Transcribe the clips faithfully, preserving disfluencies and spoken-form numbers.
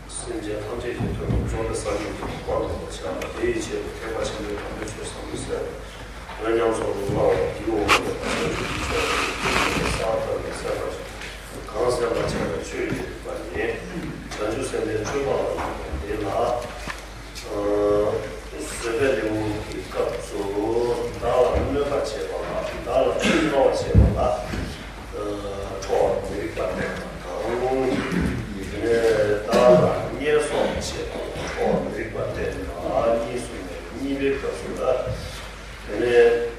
སེམས་ཅན་ཐམས་ཅད་ཀྱི་དོན་དུ་འགྲོ་བའི་སངས་རྒྱས་ཀྱི་གོ་འཕང་ཐོབ་པར་བྱ། དེ་ཡི་ཆེད་དུ་ཐེག་པ་ཆེན་པོའི་དམ་པའི་ཆོས་ཟབ་མོ་གསན། འོན་ཀྱང་ཚོགས་རྣམས་སླར་ཡང་འདིའི་འོག་ཏུ་ཐམས་ཅད་ཀྱི་ཆོས་ཀྱི་ཆོས་ཀྱི་ས་ལྟར་གསན་པར་བྱ། གང་གསན་པར་བྱ་བའི་ཆོས་ཀྱི་རིགས་པ་ནི། བྱང་ཆུབ་སེམས་དཔའི་སྤྱོད་པ་ལ་སོགས་པ་འདི་ལ། བཟོད་པའི་ལེའུ་གི་སྐབས་སུ། བདག་ལ་གནོད་པར་བྱེད་པ་ལ། བདག་ལ་ཕན་སྨྲ་བར་བྱེད་པ་ལ། ཁྲོ་བ་མི་རིགས་པ་སྟེ་དང་། དེ་ནས་བདག་ལ་བརྙས་སོགས་བྱེད་པ་ལ་ཁྲོ་བ་མི་རིགས་པ་སྟེ་དང་། གཉིས་སུ་མེད། གཉིས་པའི་སྐབས་སུ་ལ། དེ་ནས་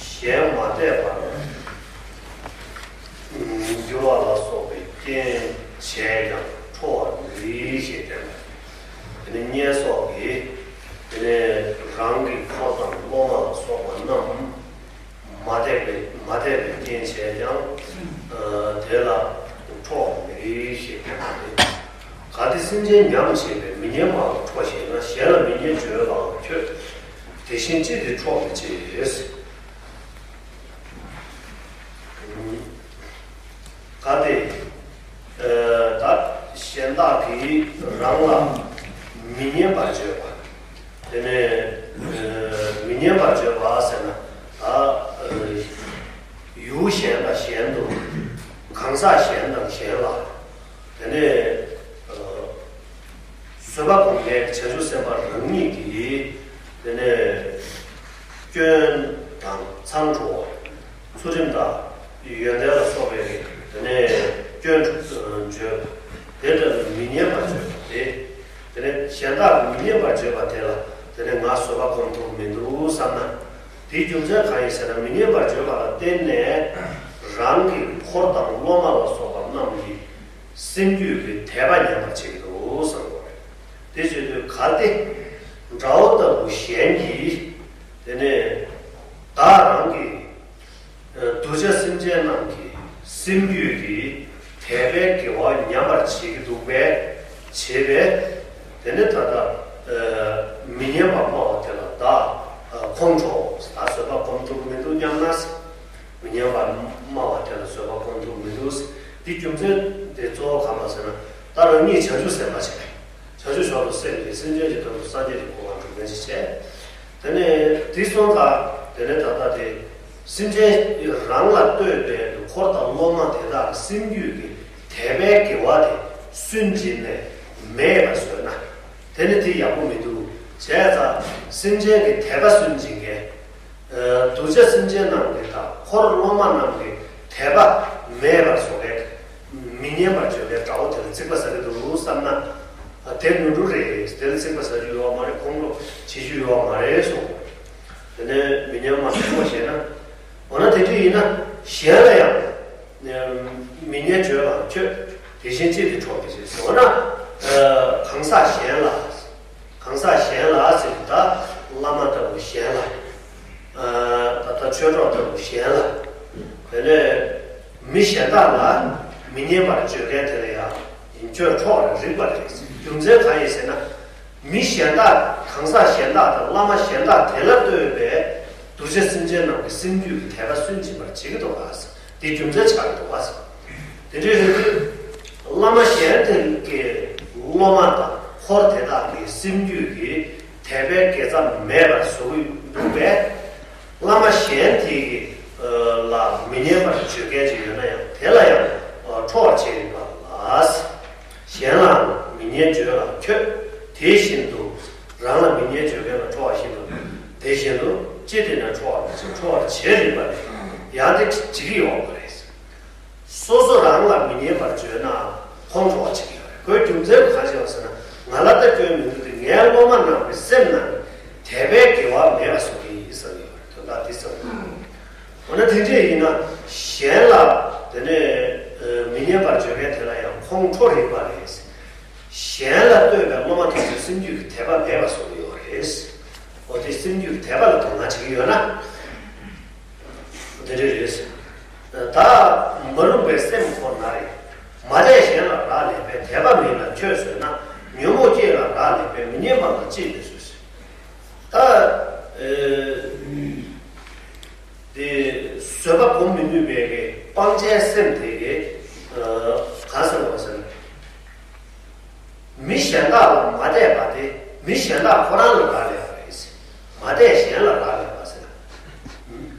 གཞན་མ་དད་པར་འགྱུར་བ་ལ་སོགས་པའི་རྐྱེན་བྱས་ཀྱང་ཁྲོ་བ་མི་རིགས་ཞེས་བསྟན་པ། དེ་ནས་བརྙས་སོགས་ཀྱིས། དེ་ནས་རང་གི་འཁོར་དང་སློབ་མ་ལ་སོགས་པ་རྣམས་མ་དད་པའི་མ་དད་པའི་རྐྱེན་བྱས་ཀྱང་། ཨ། དེ་ལ་ཁྲོ་བ་མི་རིགས་ཞེས་བསྟན་པ་སྟེ། གལ་ཏེ་སེམས་ཅན་ཉམས་བྱས་པས་མི་སྙན་པ་ལ་ཁྲོ་ཞེ་ན། གཞན་ལ་མི་སྙན་བརྗོད་པའང་ཁྱོད། དེ་བཞིན་ཅི་སྟེ་ཁྲོ་མི་བྱེད། གལ་ཏེ། ཨ། ད་གཞན་དག་གིས་རང་ལ་མི་སྙན་པར་བརྗོད་པ། དེ་ནས། ཨ། མི་སྙན་པར་བརྗོད་པ་ཟེར་ན། ད། ཨ། ཡུལ་གཞན་དང་གཞན་དུ། གང་ཟག་གཞན་དང་གཞན་ལ། དེ་ནས། ཨ། བཟོད་པ་སྒོམ་མཁན་བྱང་ཆུབ་སེམས་དཔའ་རང་ཉིད་ཀྱིས། དེ་ནས་སྐྱོན་དང་མཚང་འདྲུ་བ། ཚུལ་ཁྲིམས་དང་ཡོན་ཏན་ལ་སོགས་པའི། དེ་ནས་སྐྱོན་བརྗོད། དེ་ལྟར་མི་སྙན་པར་བརྗོད་པ་སྟེ། དེ་ནས་གཞན་དག་མི་སྙན་པར་བརྗོད་པ་དེ་ལ། དེ་ནས་ང་བཟོད་པ་སྒོམ་ཐུབ་མི་འདུག་བསམ་ན། དེའི་རྒྱུ་མཚན་གང་ཡིན་ཟེར་ན། མི་སྙན་པར་བརྗོད་པ་ལ་བརྟེན་ནས་རང་གི་འཁོར་དང་སློབ་མ་ལ་སོགས་པ་རྣམས་ཀྱི་སེམས་རྒྱུད་ཀྱི་དད་པ་ཉམས་པར་བྱེད་ཀྱི་འདུག་བསམ་དགོས་རེད། དེ་བྱེད་དུས་གལ་ཏེ་དགྲ་བོ་ལྟ་བུ་གཞན་གྱིས། དེ་ནས་བདག་རང་གི། ཨ། གདུལ་བྱ་སེམས་ཅན་རྣམས་ཀྱི་སེམས་རྒྱུད་ཀྱི་དད་པའི་དགེ་བ་ཉམས་པར་བྱེད་ཀྱི་འདུག་པས། བྱེད་པས། དེ་ནས་ད་ལྟ། ཨ། མི་སྙན་པ་སྨྲ་བ་དེ་ལ་བདག་ཁོང་ཁྲོ། ད་བཟོད་པ་སྒོམ་ཐུབ་མི་འདུག་སྙམ་ན། མི་སྙན་པ་སྨྲ་བ་དེ་ལ་བཟོད་པ་སྒོམ་ཐུབ་མི་འདུག། འདི་རྒྱུ་མཚན་དེ་གཙོ་བོ་གང་ལ་ཟེར་ན། ད་རང་ཉིད་བྱང་ཆུབ་སེམས་དཔའ་བྱས། བྱང་ཆུབ་མཆོག་ཏུ་སེམས་བསྐྱེད། སེམས་ཅན་གྱི་དོན་དུ་སངས་རྒྱས་ཀྱི་གོ་འཕང་སྒྲུབ་མཁན་ཞིག་བྱས། དེ་ནས་དེ་སོང་ཙང་། དེ་ནས་ད་ལྟ་དེ། སེམས་ཅན་རང་ལ་ལྟོས་པའི་འཁོར་དང་སློབ་མ་དེ་དག་སེམས་རྒྱུད་ཀྱི་དད་པའི་དགེ་བ་དེ་སུན་འབྱིན་ནས་མེད་པར་བཟོས་ན། དེ་ནི་དེ་ཡག་པོ་མི་འདུག། བྱས་ཙང་སེམས་ཅན་གྱི་དད་པ་སུན་འབྱིན་མཁན། ཨ། གདུལ་བྱ་སེམས་ཅན་རྣམས་ཀྱི་དང་འཁོར་སློབ་མ་རྣམས་ཀྱི་དད་པ་མེད་པར་བཟོ་མཁན། མི་སྙན་པར་བརྗོད་པའི་དགྲ་བོ་དེ་ལ་ཚིག་པ་ཟ་གི་འདུག་བསམ་ན། ཨ། དེ་ནོར་འཁྲུལ་རེད། དེ་ལ་ཚིག་པ་ཟ་རྒྱུ་ཡོད་མ་རེད། ཁོང་ཁྲོ་བྱེད་རྒྱུ་ཡོད་མ་རེད་གསུངས། དེ་ནས་མི་སྙན་མ་ཁྲོ་ཞེ་ན། འོ་ན་དེ་འདྲ་ཡིན་ན་གཞན་ལ་ཡང་མི་སྙན་བརྗོད་པའང་ཁྱོད། དེ་བཞིན་ཅི་སྟེ་ཁྲོ་མི་བྱེད་ཟེར། འོ་ན། ཨ། གང་ཟག་གཞན་ལ། གང་ཟག་གཞན་ལ་ཟེར་དུས་ད་བླ་མ་ལྟ་བུ་གཞན་ལ། ཨ། ད་ལྟ་ཆོས་གྲོགས་ལྟ་བུ་གཞན་ལ། དེ་ནས་མི་གཞན་དག་ལ་མི་སྙན་པར་བརྗོད་མཁན་དེ་ལ་ཡང་ཁྱོད་ཁྲོ་བར་རིགས་པ་རེད། རྒྱུ་མཚན་གང་ཡིན་ཟེར་ན། མི་གཞན་དག། གང་ཟག་གཞན་དག་དང་བླ་མ་གཞན་དག་དེ་ལ་ལྟོས་པའི་གདུལ་བྱ་སེམས་ཅན་རྣམས་ཀྱི་སེམས་རྒྱུད་ཀྱི་དད་པ་སུན་འབྱིན་པར་བྱེད་ཀྱི་འདུག་ག། དེ་རྒྱུ་མཚན་ཆགས་ཀྱི་འདུག་ག། དེ་འདྲའི་རེད་དུས། བླ་མ་གཞན་དེ་གའི་སློབ་མ་དང་འཁོར་དེ་དག་གི་སེམས་རྒྱུད་ཀྱི་དད་པའི་དགེ་རྩ་མེད་པར་བཟོ་གི་འདུག་པས། བླ་མ་གཞན་དེ་གི་ལ་མི་སྙན་པར་བརྗོད་མཁན་ཅིག་ཡོད་ན་ཡང་དེ་ལ་ཡང་ཁྲོ་བར་བྱེད་རིགས་པ་ལ། གཞན་ལའང་མི་སྙན་བརྗོད་ལ་ཁྱོད། དེ་བཞིན་དུ། རང་ལ་མི་སྙན་བརྗོད་མཁན་ལ་ཁྲོ་བ་བཞིན་དུ། དེ་བཞིན་དུ་ཅི་སྟེ་ན་ཁྲོ་བར་མི་བྱེད། ཁྲོ་བར་བྱེད་རིགས་པ་ལས་ཡང་དེ་བྱེད་ཀྱི་ཡོད་མ་རེད། སོ་སོ་རང་ལ་མི་སྙན་པར་བརྗོད་ན་ཁོང་ཁྲོ་བ་བྱེད་ཀྱི་ཡོད་རེད། ཁོའི་རྒྱུ་མཚན་གང་ཞིག་ཡོད་ཟེར་ན། ང་ལ་ལྟ་སྐྱོན་མི་འདུག་སྟེ་ངའི་སློབ་མ་རྣམས་ཀྱི་སེམས་ནང་དད་པའི་དགེ་བ་མེད་པ་བཟོ་གི་ཡིན་བསམ་གྱི་ཡོད་རེད། དོན་དག་འདི་བསམ་གྱི་ཡོད་རེད། འོ་ན་དེ་འདྲས་ཡིན་ན་གཞན་ལ་དེ་ནས་མི་སྙན་པར་བརྗོད་མཁན་དེ་ལ་ཡང་ཁོང་ཁྲོ་རིགས་པ་རེད། གཞན་ལ་ལྟོས་པའི་སློབ་མ་དེ་ཚོས་སེམས་རྒྱུད་ཀྱི་དད་པ་མེད་པ་བཟོ་གི་ཡོད་རེད། འོ་དེ་སེམས་རྒྱུད་ཀྱི་དད་པ་ལ་དོ་སྣང་བྱེད་ཀྱི་ཡོད་ན། དེ་འདྲ་རེད། ད་མ་རུངས་པའི་སེམས་ཁོ་ན་རེད། མ་དད་གཞན་ལ་རག་ལས་པས་དད་པ་མེད་ལ་ཁྱོད་བཟོད་ན། ཉོན་མོངས་སྐྱེས་ལ་རག་ལས་པས་མི་སྙན་པ་ལ་ཅིས་མི་བཟོད། ད་ཨེ། དེ་བཟོད་པ་སྒོམ་མི་ནུས་པའི་གི་སྤང་བྱའི་སེམས་དེ་གི་ཨ་ག་ཟེར་བ་ཟེར་ན། མི་གཞན་དག་ལ་མ་དད་པ་དེ་མི་གཞན་དག་ཁོ་རང་ལ་རག་ལས་པ་རེད། མ་དད་གཞན་ལ་རག་ལས་པ་ཟེར་ན།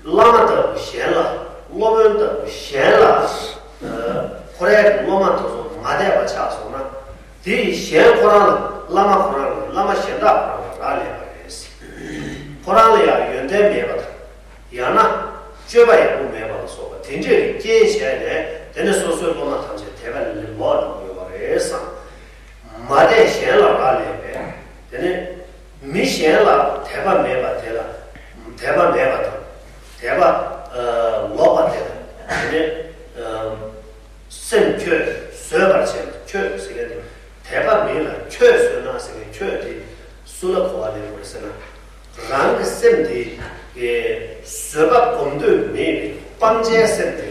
བླ་མ་ལྟ་བུ་གཞན་ལ། སློབ་དཔོན་ལྟ་བུ་གཞན་ལ། ཨ་ཁོ་རའི་སློབ་མ་དེ་ཚོ་མ་དད་པ་ཆགས་སོང་ན། དེ་ཡི་གཞན་ཁོ་རང་ལ། བླ་མ་ཁོ་རང་ལ། བླ་མ་གཞན་དག་ཁོ་རང་ལ་རག་ལས་པ་རེད། ཁོ་རང་ལ་ཡང་ཡོན་ཏན་མེད་པ་དང་། ཡང་ན་སྤྱོད་པ་ཡག་པོ་མེད་པ་ལ་སོགས་པ་དེ་འདྲས་ཀྱི་རྐྱེན་བྱས་ནས། དེ་ནས་སོ་སོའི་སློབ་མ་ཐམས་ཅད་དད་པ་ལས་ལོག་འགྲོ་གི་ཡོད་པ་རེད་བསམ། མ་དད་གཞན་ལ་རག་ལས་པས། དེ་ནས་མི་གཞན་ལ་དད་པ་མེད་པ་དེ་ལ། དད་པ་མེད་པ་དང་། དད་པ་ཨ་ལོག་པ་དེ་ལ། དེ་ནས་ཨ་སེམས་ཁྱོད་བཟོད་པར་བྱེད་ལ་ཁྱོད་ཟེར་མཁན་དེ། དད་པ་མེད་ལ་ཁྱོད་བཟོད་ན་ཟེར་མཁན་ཁྱོད་དེ་སུ་ལ་གོ་བ་ལེན་དགོས་ཟེར་ན། རང་གི་སེམས་དེ་བཟོད་པ་སྒོམ་འདོད་མེད་པའི་སྤང་བྱའི་སེམས་དེ་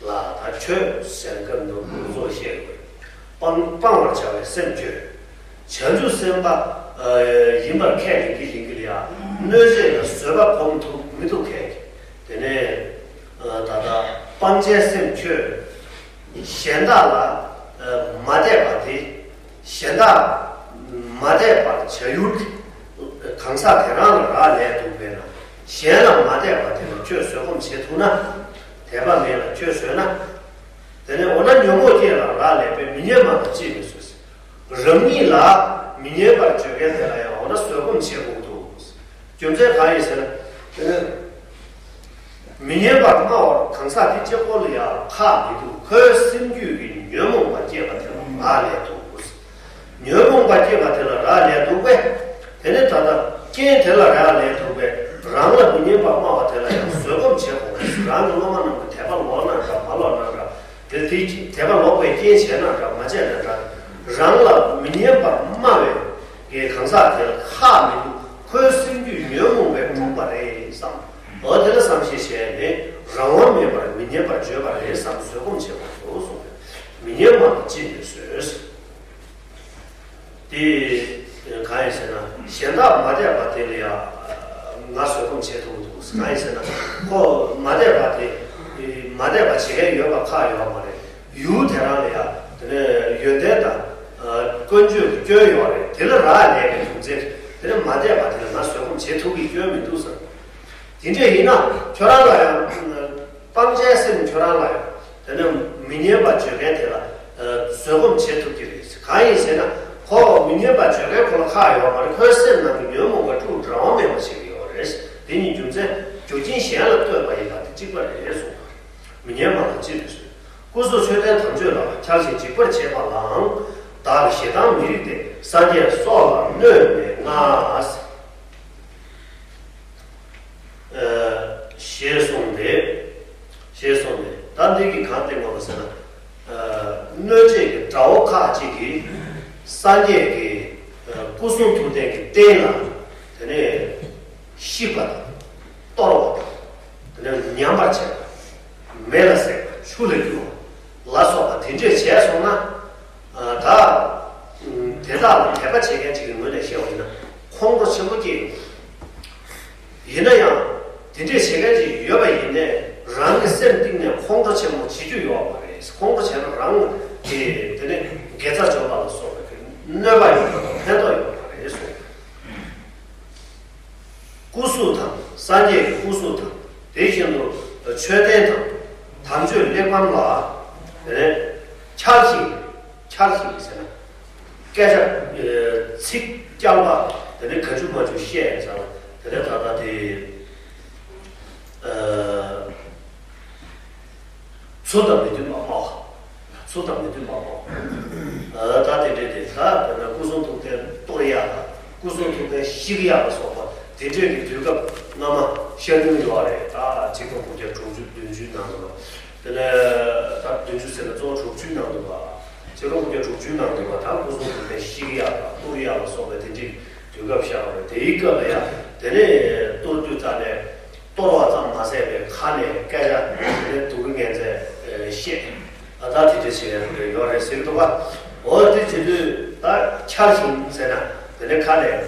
ལ་ད་ཁྱོད་ཟེར་སྐབས་འདུག་ཚོ་བཤད་དགོས། སྤང་སྤང་བར་བྱ་བའི་སེམས་ཁྱོད། བྱང་ཆུབ་སེམས་དཔའ་ཨ་ཡིན་པར་ཁས་ལེན་གྱི་ཡིན་གྱི་ལ་ཡ། གནོད་བྱེད་ལ་བཟོད་པ་སྒོམ་ཐུབ་མི་ཐུབ་ཁས་ཀྱི། དེ་ནས་ཨ་ད་ལྟ་སྤང་བྱའི་སེམས་ཁྱོད། གཞན་དག་ལ་ཨ་མ་དད་པ་དེ། གཞན་དག་མ་དད་པར་བྱ་ཡུལ་གྱི་གང་ཟག་དེ་རང་ལ་རག་ལས་འདུག་པས་ན། གཞན་ལ་མ་དད་པ་དེ་ལ་ཁྱོད་བཟོད་སྒོམ་བྱེད་ཐུབ་ན། དད་པ་མེད་ལ་ཁྱོད་བཟོད་ན། དེ་ནས་འོ་ན་ཉོན་མོངས་སྐྱེས་ལ་རག་ལས་པས་མི་སྙན་པ་ལ་ཅིས་མི་བཟོད། རང་ཉིད་ལ་མི་སྙན་པར་བརྗོད་མཁན་དེ་ལ་ཡང་འོ་ན་བཟོད་སྒོམ་བྱེད་དགོས་འདུག་རྒྱུ་མཚན་གང་ཡིན་ཟེར་ན། དེ་ནས་མི་སྙན་པར་སྨྲ་བར་གང་ཟག་དེ་གཅིག་པོ་ལ་ཡང་ཁག་མི་འདུག་ཁོའི་སེམས་རྒྱུད་ཀྱི་ཉོན་མོངས་པ་སྐྱེས་པ་དེ་ལ་རག་ལས་འདུག་ཉོན་མོངས་པ་སྐྱེས་པ་དེ་ལ་རག་ལས་འདུག་པས། དེ་ནས་ད་ལྟ་རྐྱེན་དེ་ལ་རག་ལས་འདུག་པས། རང་ལ་མི་སྙན་པར་སྨྲ་བ་དེ་ལ་ཡང་བཟོད་སྒོམ་བྱེད་དགོས་རེད། རང་གི་སློབ་མ་རྣམས་ཀྱི་དད་པ་ལོག་ན་འདྲ། མ་ལོག་ན་འདྲ། དེ་དེ་དད་པ་ལོག་པའི་རྐྱེན་བྱས་ན་འདྲ། མ་བྱས་ན་འདྲ། རང་ལ་མི་སྙན་པར་སྨྲ་བའི་གང་ཟག་དེ་ལ་ཁག་མི་འདུག་ཁོའི་སེམས་རྒྱུད་ཉོན་མོངས་པས་དཀྲུགས་པ་རེད་བསམ། འོ་དེ་ལ་བསམ་ཤེས་བྱས་ནས་རང་དབང་མེད་པར་མི་སྙན་པར་བརྗོད་པ་རེད་བསམ། བཟོད་སྒོམ་བྱེད་པར་གསུངས་པས། མི་སྙན་པ་ལ་ཅིས་མི་བཟོད། དེ་གང་ཡིན་ཟེར་ན། གཞན་དག་མ་དད་པ་དེ་ལ་ཡང་ང་བཟོད་སྒོམ་བྱེད་ཐུབ་ཀྱི་འདུག་གང་ཡིན་ཟེར་ན། ཁོ་མ་དད་པ་དེ་མ་དད་པ་བྱེད་མཁན་ཡོད་པ་ཁག་ཡོད་མ་རེད། ཡུལ་དེ་རང་ལ་ཡང་དེ་ནས་ཡོན་ཏན་དང་ཀུན་སྤྱོད་ཀྱི་སྐྱོན་ཡོད་རེད། དེ་ལ་རག་ལས་པའི་རྒྱུ་མཚན་དེ་ནས་མ་དད་པ་དེ་ལ་ང་བཟོད་སྒོམ་བྱེད་ཐུབ་ཀྱི་སྐྱོན་མི་འདུག་ཟེར། དེ་འདྲས་ཡིན་ན་ཁྱོད་རང་ལ་ཡང་སྤང་བྱའི་སེམས་ཁྱོད་རང་ལ་ཡང་དེ་ནས་མི་སྙན་པ་བརྗོད་མཁན་དེ་ལ་བཟོད་སྒོམ་བྱེད་ཐུབ་ཀྱི་རེད། གང་ཡིན་ཟེར་ན། ཁོ་མི་སྙན་པ་བརྗོད་མཁན་ཁོ་ལ་ཁག་ཡོད་མ་རེད། ཁོའི་སེམས་ནང་གི་ཉོན་མོངས་པ་དཀྲུག་རང་དབང་མེད་པ་བྱེད་ཀྱི་ཡོད་རེད། དེ་ཉིད་རྒྱུ་མཚན་རྒྱུ་རྐྱེན་གཞན་ལ་ལྟོས་པ་ཡིན་པ་དེ་གཅིག་པ་རེད་གསུངས་པ་རེད། མི་སྙན་པ་ལ་ཅི་རེད་ཟེར། སྐུ་གཟུགས་མཆོད་རྟེན་དམ་ཆོས་ལ་འཆགས་ཤིང་འཇིགས་པར་བྱེད་པ་ལའང་། བདག་གིས་ཞེ་སྡང་མི་རིགས་ཏེ། སངས་རྒྱས་སོགས་ལ་གནོད་མེད་ལྔ། ཞེས་གསུངས་ཏེ། ཞེས་གསུངས་ཏེ། ད་འདི་གིས་གང་བསྟན་དགོས་པ་ཟེར་ན། གནོད་བྱེད་ཀྱི་དགྲ་བོ་ཁག་ཅིག་གིས་སངས་རྒྱས་ཀྱི་སྐུ་གསུང་ཐུགས་རྟེན་གྱི་རྟེན་ལ་དེ་ནས་གཤིབས་པ་དང་། གཏོར་བ་དང་། དེ་ནས་ཉམས་པར་བྱེད་པ། མེ་ལ་བསྲེགས་པ། ཆུ་ལ་བསྐྱུར་བ་ལ་སོགས་པ་དེ་འདྲས་བྱས་སོང་ན། ཨ་ད་དེ་དག་ལ་དད་པ་བྱེད་མཁན་ཅིག་གི་ངོས་ནས་བཤད་པ་ཡིན་ན་ཁོང་ཁྲོ་ཆེན་པོ་སྐྱེ་ཡོང་། ཡིན་ན་ཡང་དེ་འདྲས་བྱེད་མཁན་ཅིག་ཡོད་པ་ཡིན་ནའི་རང་གི་སེམས་གཏིང་ནས་ཁོང་ཁྲོ་ཆེན་པོ་བྱེད་རྒྱུ་ཡོད་མ་རེད། ཁོང་ཁྲོ་བྱས་ན་རང་གི་དེ་ནས་དགེ་རྩ་འཇོམས་པ་ལ་སོགས་པའི་གནོད་པ་ཡོད་པ་དང་ཕན་ཐོགས་ཡོད་མ་རེད་གསུངས། སྐུ་གཟུགས་དང་། སངས་རྒྱས་ཀྱི་སྐུ་གཟུགས་དང་། དེ་བཞིན་དུ་མཆོད་རྟེན་དང་། དམ་ཆོས་གླེགས་བམ་ལ། དེ་ནས་འཆགས་ཤིང་། འཆགས་ཤིང་ཟེར་ན། སྐད་ཆ་ཚིག་རྐྱང་པ་དེ་ནས་ག་འཇུ་མ་འཇུ་བཤད་ཡ་ཟེར་བ་དེ་ནས་ད་ལྟ་དེ། ཚུལ་དང་མི་མཐུན་པ་སྨྲ་བ། ཚུལ་དང་མི་མཐུན་པ་སྨྲ་བ། ད་དེ་འདྲས་དེ་ད་དཔེར་ན་སྐུ་གསུང་ཐུགས་རྟེན་གཏོར་ཡག་དང་སྐུ་གསུང་ཐུགས་རྟེན་བཤིག་ཡག་ལ་སོགས་པ་དེ་འདྲས་ཀྱི་དུས་སྐབས་སྔ་མ་ཤར་དུས་ཡོད་རེད། ད་ཆིག་སྟོང་དགུ་བརྒྱ་དྲུག་ཅུ་བདུན་ཅུའི་ནང་དུ་ལ། དེ་ནས་ད་བདུན་ཅུ་ཟེར་ན་གཙོ་བོ་དྲུག་ཅུའི་ནང་དུ་ལ། ཕྱི་ལོ་ཉིས་སྟོང་དྲུག་ཅུ་ནང་དུ་བ་དང་སྐུ་གསུང་ཐུགས་རྟེན་བཤིག་ཡག་དང་གཏོར་ཡག་ལ་སོགས་པའི་དེ་འདྲའི་དུས་སྐབས་ཤར་བ་རེད། དེའི་སྐབས་ལ་ཡང་དེ་ནས་གཏོར་དུས་ཙམ་ནས་གཏོར་བ་ཙམ་མ་ཟད་པའི་ཁ་ནས་སྐད་ཆ་དེ་ནས་སྡུག་གི་ངན་ཚད་བཤད། ཨ་ད་དེ་འདྲ་བྱེད་ཡག་ཡོད་རེད་ཟེར་གི་འདུག་བ། འོ་དེ་བྱེད་དུས་ད་འཆར་ཞིང་ཟེར་ན་དེ་ནས་ཁ་ནས་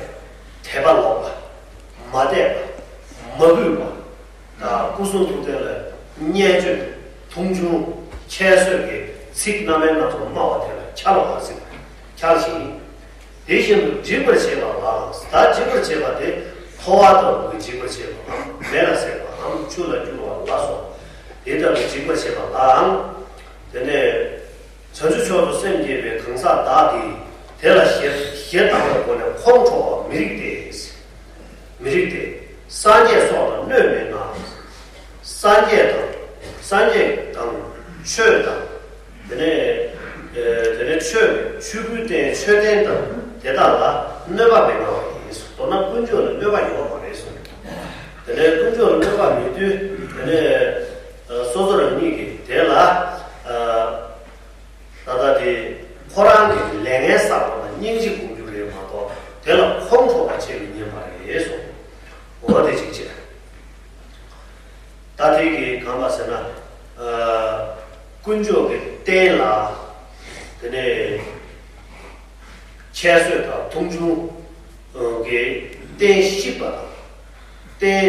དད་པ་ལོག་པ། མ་དད་པ། མ་གུས་པ། དང་སྐུ་གསུང་ཐུགས་རྟེན་ལ་བརྙས་བཅོས། མཐོང་ཆུང་། ཁྱད་གསོད་ཀྱི་ཚིག་རྣམ་སྨིན་སྣ་ཚོགས་སྨྲ་བ་དེ་ལ་ཆ་ལོག་པར་ཟེར། འཆར་ཞིང་། དེ་བཞིན་དུ་འཇིག་པར་བྱེད་པ་ལའང་། ད་འཇིག་པར་བྱེད་པ་དེ་འཁོར་བ་ལྟ་བུ་གི་འཇིག་པར་བྱེད་པའམ་མེ་ལ་བསྲེགས་པའམ་ཆུ་ལ་བསྐྱུར་བ་ལ་སོགས་དེ་ལྟ་བུ་འཇིག་པར་བྱེད་པ་ལའང་། དེ་ནས། བྱང་ཆུབ་མཆོག་ཏུ་སེམས་བསྐྱེད་པའི་གང་ཟག་བདག་གིས་དེ་ལ་ཞེ་ཞེ་སྡང་བའི་སྒོ་ནས་ཁོང་ཁྲོ་བར་མི་རིགས་ཏེ། མི་རིགས་ཏེ། སངས་རྒྱས་སོགས་ལ་གནོད་མི་མངའ། སངས་རྒྱས་དང་། སངས་རྒྱས་དང་། ཆོས་དང་། དེ་ནས་ཨེ་དེ་ནས་ཆོས་ཆོས་ཀུན་བསྟན་ཆོས་བསྟན་དང་དེ་དག་ལ་གནོད་པ་མི་མངའ་བ་ཡིན། མདོར་ན་དཀོན་མཆོག་ལ་གནོད་པ་ཡོད་མ་རེད་གསུངས། དེ་ནས་དཀོན་མཆོག་ལ་གནོད་པ་མེད་དུས་དེ་ནས་ཨ་སོ་སོ་རང་ཉིད་ཀྱིས་དེ་ལ་ཨ་ད་ལྟ་དེ་ཁོ་རང་གི་ལས་ངན་བསགས་པ་ལ་སྙིང་རྗེ་སྒོམ་རྒྱུ་རེད་མ་གཏོགས་དེ་ལ་ཁོང་ཁྲོ་བ་བྱེད་མི་ཉན་པ་རེད་གསུངས། འོ་དེ་གཅིག་བྱས། ད་དེ་གི་གང་ལ་ཟེར་ན། ཨ་དཀོན་མཆོག་གི་རྟེན་ལ་དེ་ནས་ཁྱད་གསོད་དང་མཐོང་ཆུང་གི་རྟེན་བཤིག་པ་དང་། རྟེན་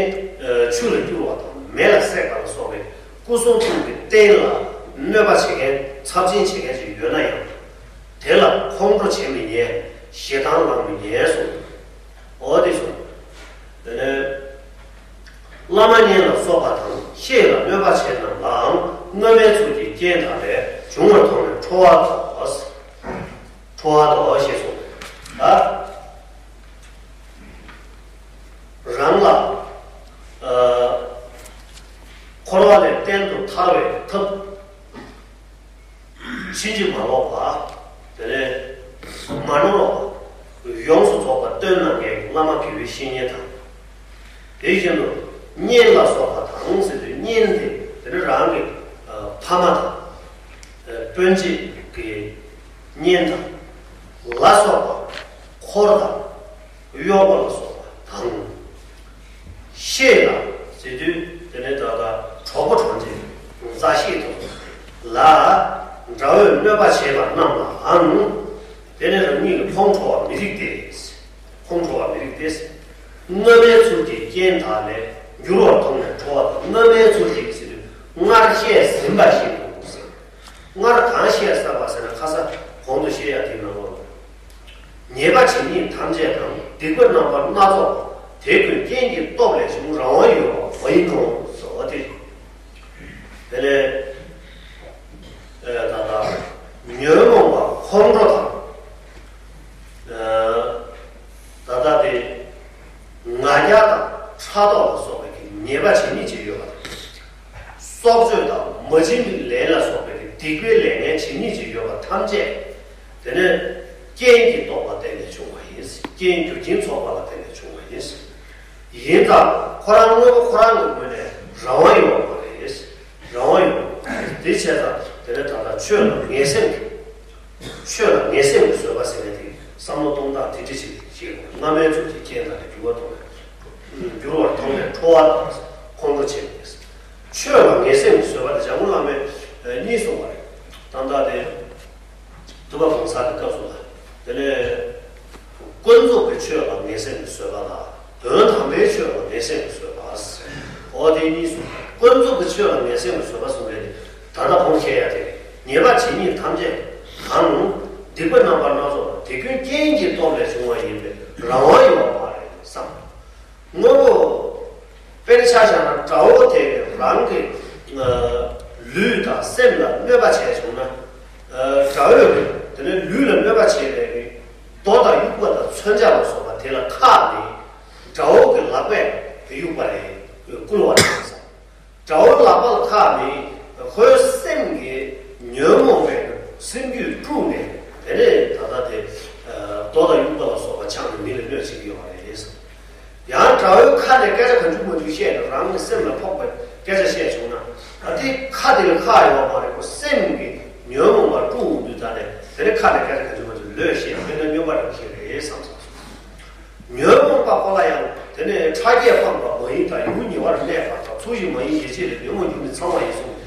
ཆུ་ལ་བསྐྱུར་བ་དང་མེ་ལ་བསྲེགས་པ་ལ་སོགས་པའི་སྐུ་གསུང་ཐུགས་ཀྱི་རྟེན་ལ་གནོད་པ་བྱེད་མཁན་ཚབས་ཆེན་བྱེད་མཁན་ཞིག་ཡོད་ན་ཡང་། དེ་ལ་ཁོང་ཁྲོ་བྱེད་མི་ཉན། ཞེ་སྡང་ལངས་མི་ཉན་གསུངས། འོ་དེ་གསུངས། དེ་ནས་བླ་མ་གཉེན་ལ་སོགས་པ་དང་བཤེས་ལ་གནོད་པ་བྱེད་རྣམས་ལའང་སྔ་མའི་ཚུལ་གྱི་རྐྱེན་དག་ལས་འབྱུང་བར་མཐོང་ནས་ཁྲོ་བ་དོགས། ཁྲོ་བ་དོགས་ཞེས་གསུངས། ད་རང་ལ་ཨ་འཁོར་བ་ལས་གཏན་དུ་ཐར་བའི་ཐབས། ཕྱིན་ཅི་མ་ལོག་པ། དེ་ནས་མ་ནོར་བ། ཡོངས་སུ་རྫོགས་པ་སྟོན་གནང་མཁན་བླ་མ་དགེ་བའི་བཤེས་གཉེན་དང་། དེ་བཞིན་དུ་གཉེན་ལ་སོགས་པ་དང་ཟེར་དུས་གཉེན་དེ་དེ་ནི་རང་གི་ཨ་ཕ་མ་དང་། ཨ་སྤུན་མཆེད་ཀྱི་གཉེན་དང་། ལ་སོགས་པ། འཁོར་དང་། གཡོག་པ་ལ་སོགས་པ་དང་། བཤེས་ལ་ཟེར་དུས་དེ་ནས་ད་ལྟ་གྲོགས་པོ་གྲོགས་མཆེད་མཛའ་བཤེས་དང་ལ་དགྲ་བོས་གནོད་པ་བྱེད་པ་རྣམས་ལའང་དེ་ནས་རང་ཉིད་ལ་ཁོང་ཁྲོ་བ་མི་རིགས་ཏེ། ཁོང་ཁྲོ་བ་མི་རིགས་ཏེ། སྔ་མའི་ཚུལ་གྱི་རྐྱེན་དག་ལས་འགྱུར་བར་མཐོང་ནས་ཁྲོ་བ་དང་། སྔ་མའི་ཚུལ་གྱི་ཟེར་དུས་སྔར་བཤད་ཟིན་པ་ཞིག་ཏུ་ཟེར། སྔར་གང་བཤད་ཟིན་པ་ཟེར་ན་ཁ་ས་གོང་དུ་བཤད་ཡ་དེའི་ནང་ལོགས་ལ། ཉེས་པ་ཇི་སྙེད་ཐམས་ཅད་དང་། སྡིག་པ་རྣམ་པ་སྣ་ཚོགས་པ། དེ་ཀུན་རྐྱེན་གྱི་སྟོབས་ལས་བྱུང་། རང་དབང་ཡོད་པ་མ་ཡིན་ནོ་ཟེར་བ་དེ་རེད། དེ་ལས་ཨ་ད་ལྟ་ཉོན་མོངས་པ་ཁོང་ཁྲོ་དང་། ཨ་ད་ལྟ་དེ་ང་རྒྱལ་དང་ཕྲག་དོག་ལ་སོགས་པའི་ཉེས་པ་ཇི་སྙེད་ཅིག་ཡོད་པ་དང་། སྲོག་གཅོད་དང་མ་བྱིན་པའི་ལས་ལ་སོགས་པའི་སྡིག་པའི་ལས་ངན་ཇི་སྙེད་ཅིག་ཡོད་པ་ཐམས་ཅད་དེ་ནི་རྐྱེན་གྱི་སྟོབས་ལ་བརྟེན་ནས་བྱུང་བ་ཡིན། རྐྱེན་རྒྱུ་རྐྱེན་ཚོགས་པ་ལ་བརྟེན་ནས་བྱུང་བ་ཡིན། ཡིན་ཙང་ཁོ་རང་དངོས་པོ་ཁོ་རང་གི་ངོས་ནས་རང་དབང་ཡོད་པ་མ་རེད། རང་དབང་ཡོད་པ་མ་རེད། དེ་བྱས་ཙང་དེ་ནི་ད་ལྟ་ཆོས་ལ་ངན་སེམས་ཀྱི། ཆོས་ལ་ངན་སེམས་ཀྱི་བཟོད་པ་ཟེར་ནས་དེ་བསམ་བློ་གཏོང་སྟངས་དེ་འདྲ་ཞིག་ཞིག་སྔ་མའི་ཚུལ་གྱི་རྐྱེན་དག་ལས་འགྱུར་བ་མཐོང་ནས། འགྱུར་བར་མཐོང་ནས་ཁྲོ་བ་དང་ཁོང་ཁྲོ་བྱེད་མི་ཉན། ཆོས་ལ་ངན་སེམས་ཀྱི་བཟོད་པ་དེ་འཇམ་མགོན་བླ་མས་གཉིས་གསུངས་པ་རེད། ད་ལྟ་དེ་ཐུབ་པ་གང་ཟག་གི་སྐབས་སུ་ལ། དེ་ནས་ཀུན་རྫོབ་ཀྱི་ཆོས་ལ་ངན་སེམས་ཀྱི་བཟོད་པ་དང་དོན་དམ་པའི་ཆོས་ལ་ངན་སེམས་ཀྱི་བཟོད་པ། འོ་དེ་གཉིས་སུ་ཀུན་རྫོབ་ཀྱི་ཆོས་ལ་ངན་སེམས་ཀྱི་བཟོད་པ་གསུངས་པས་ད་ལྟ་ཁོང་བཤད་ཡ་དེ་ཉེས་པ་ཇི་སྙེད་ཐམས་ཅད་དང་། སྡིག་པ་རྣམ་པ་སྣ་ཚོགས་དེ་ཀུན་རྐྱེན་གྱི་སྟོབས་ལས་བྱུང་བ་ཡིན་པས་རང་དབང་ཡོད་པ་མ་རེད་བསམ། དངོས་པོ། དཔེར་ཆ་བཞག་ན་དགྲ་བོ་དེ་རང་གི་ལུས་དང་སེམས་ལ་གནོད་པ་བྱས་བྱུང་ན། དགྲ་བོས་དེ་ནས་ལུས་ལ་གནོད་པ་བྱས་པའི་རྡོ་དང་དབྱུག་པ་དང་མཚོན་ཆ་ལ་སོགས་པ་དེ་ལ་ཁག་ནས་དགྲ་བོ་གི་ལག་པས་གཡུག་པ་རེད། བསྐུལ་བ་རེད། དགྲ་བོའི་ལག་པ་ལ་ཁག་ནས་ཁོའི་སེམས་ཀྱི་ཉོན་མོངས་པའི་སེམས་རྒྱུད་དཀྲུགས་ནས་དེ་ནས་ད་ལྟ་དེ་རྡོ་དང་དབྱུག་པ་ལ་སོགས་པ་འཆང་ནས་མི་ལ་གནོད་བྱེད་ཀྱི་ཡོད་པ་རེད། ཡང་དགྲ་བོའི་ཁ་ནས་སྐད་ཆ་གང་བྱུང་མང་བྱུང་བཤད་ནས་རང་གི་སེམས་ལ་ཕོག་པའི་སྐད་ཆ་བཤད་བྱུང་ན། ད་དེ་ཁ་དེ་ལ་ཁག་ཡོད་མ་རེད། ཁོ་སེམས་ཀྱི་ཉོན་མོངས་པ་དཀྲུགས་འོང་དུས་ད་ནས་དེ་ ལོས་ཤེས་དཔེར་ན་སྨྱོན་པ་རང་བཞིན་རེད་བསམ་བསམ་སོང་། ཉོན་མོངས་པ་ཁོ་ལ་ཡང་དེ་ནས་ཕྲ་རྒྱས་སྤངས་པ་མ་ཡིན་དང་ཡུལ་ཉེ་བར་གནས་པ་དང་ཚུལ་བཞིན་མ་ཡིན་ཡིད་ཆེས་ལས་ཉོན་མོངས་རྒྱུ་ནི་ཚང་བ་ཡིན་གསུངས།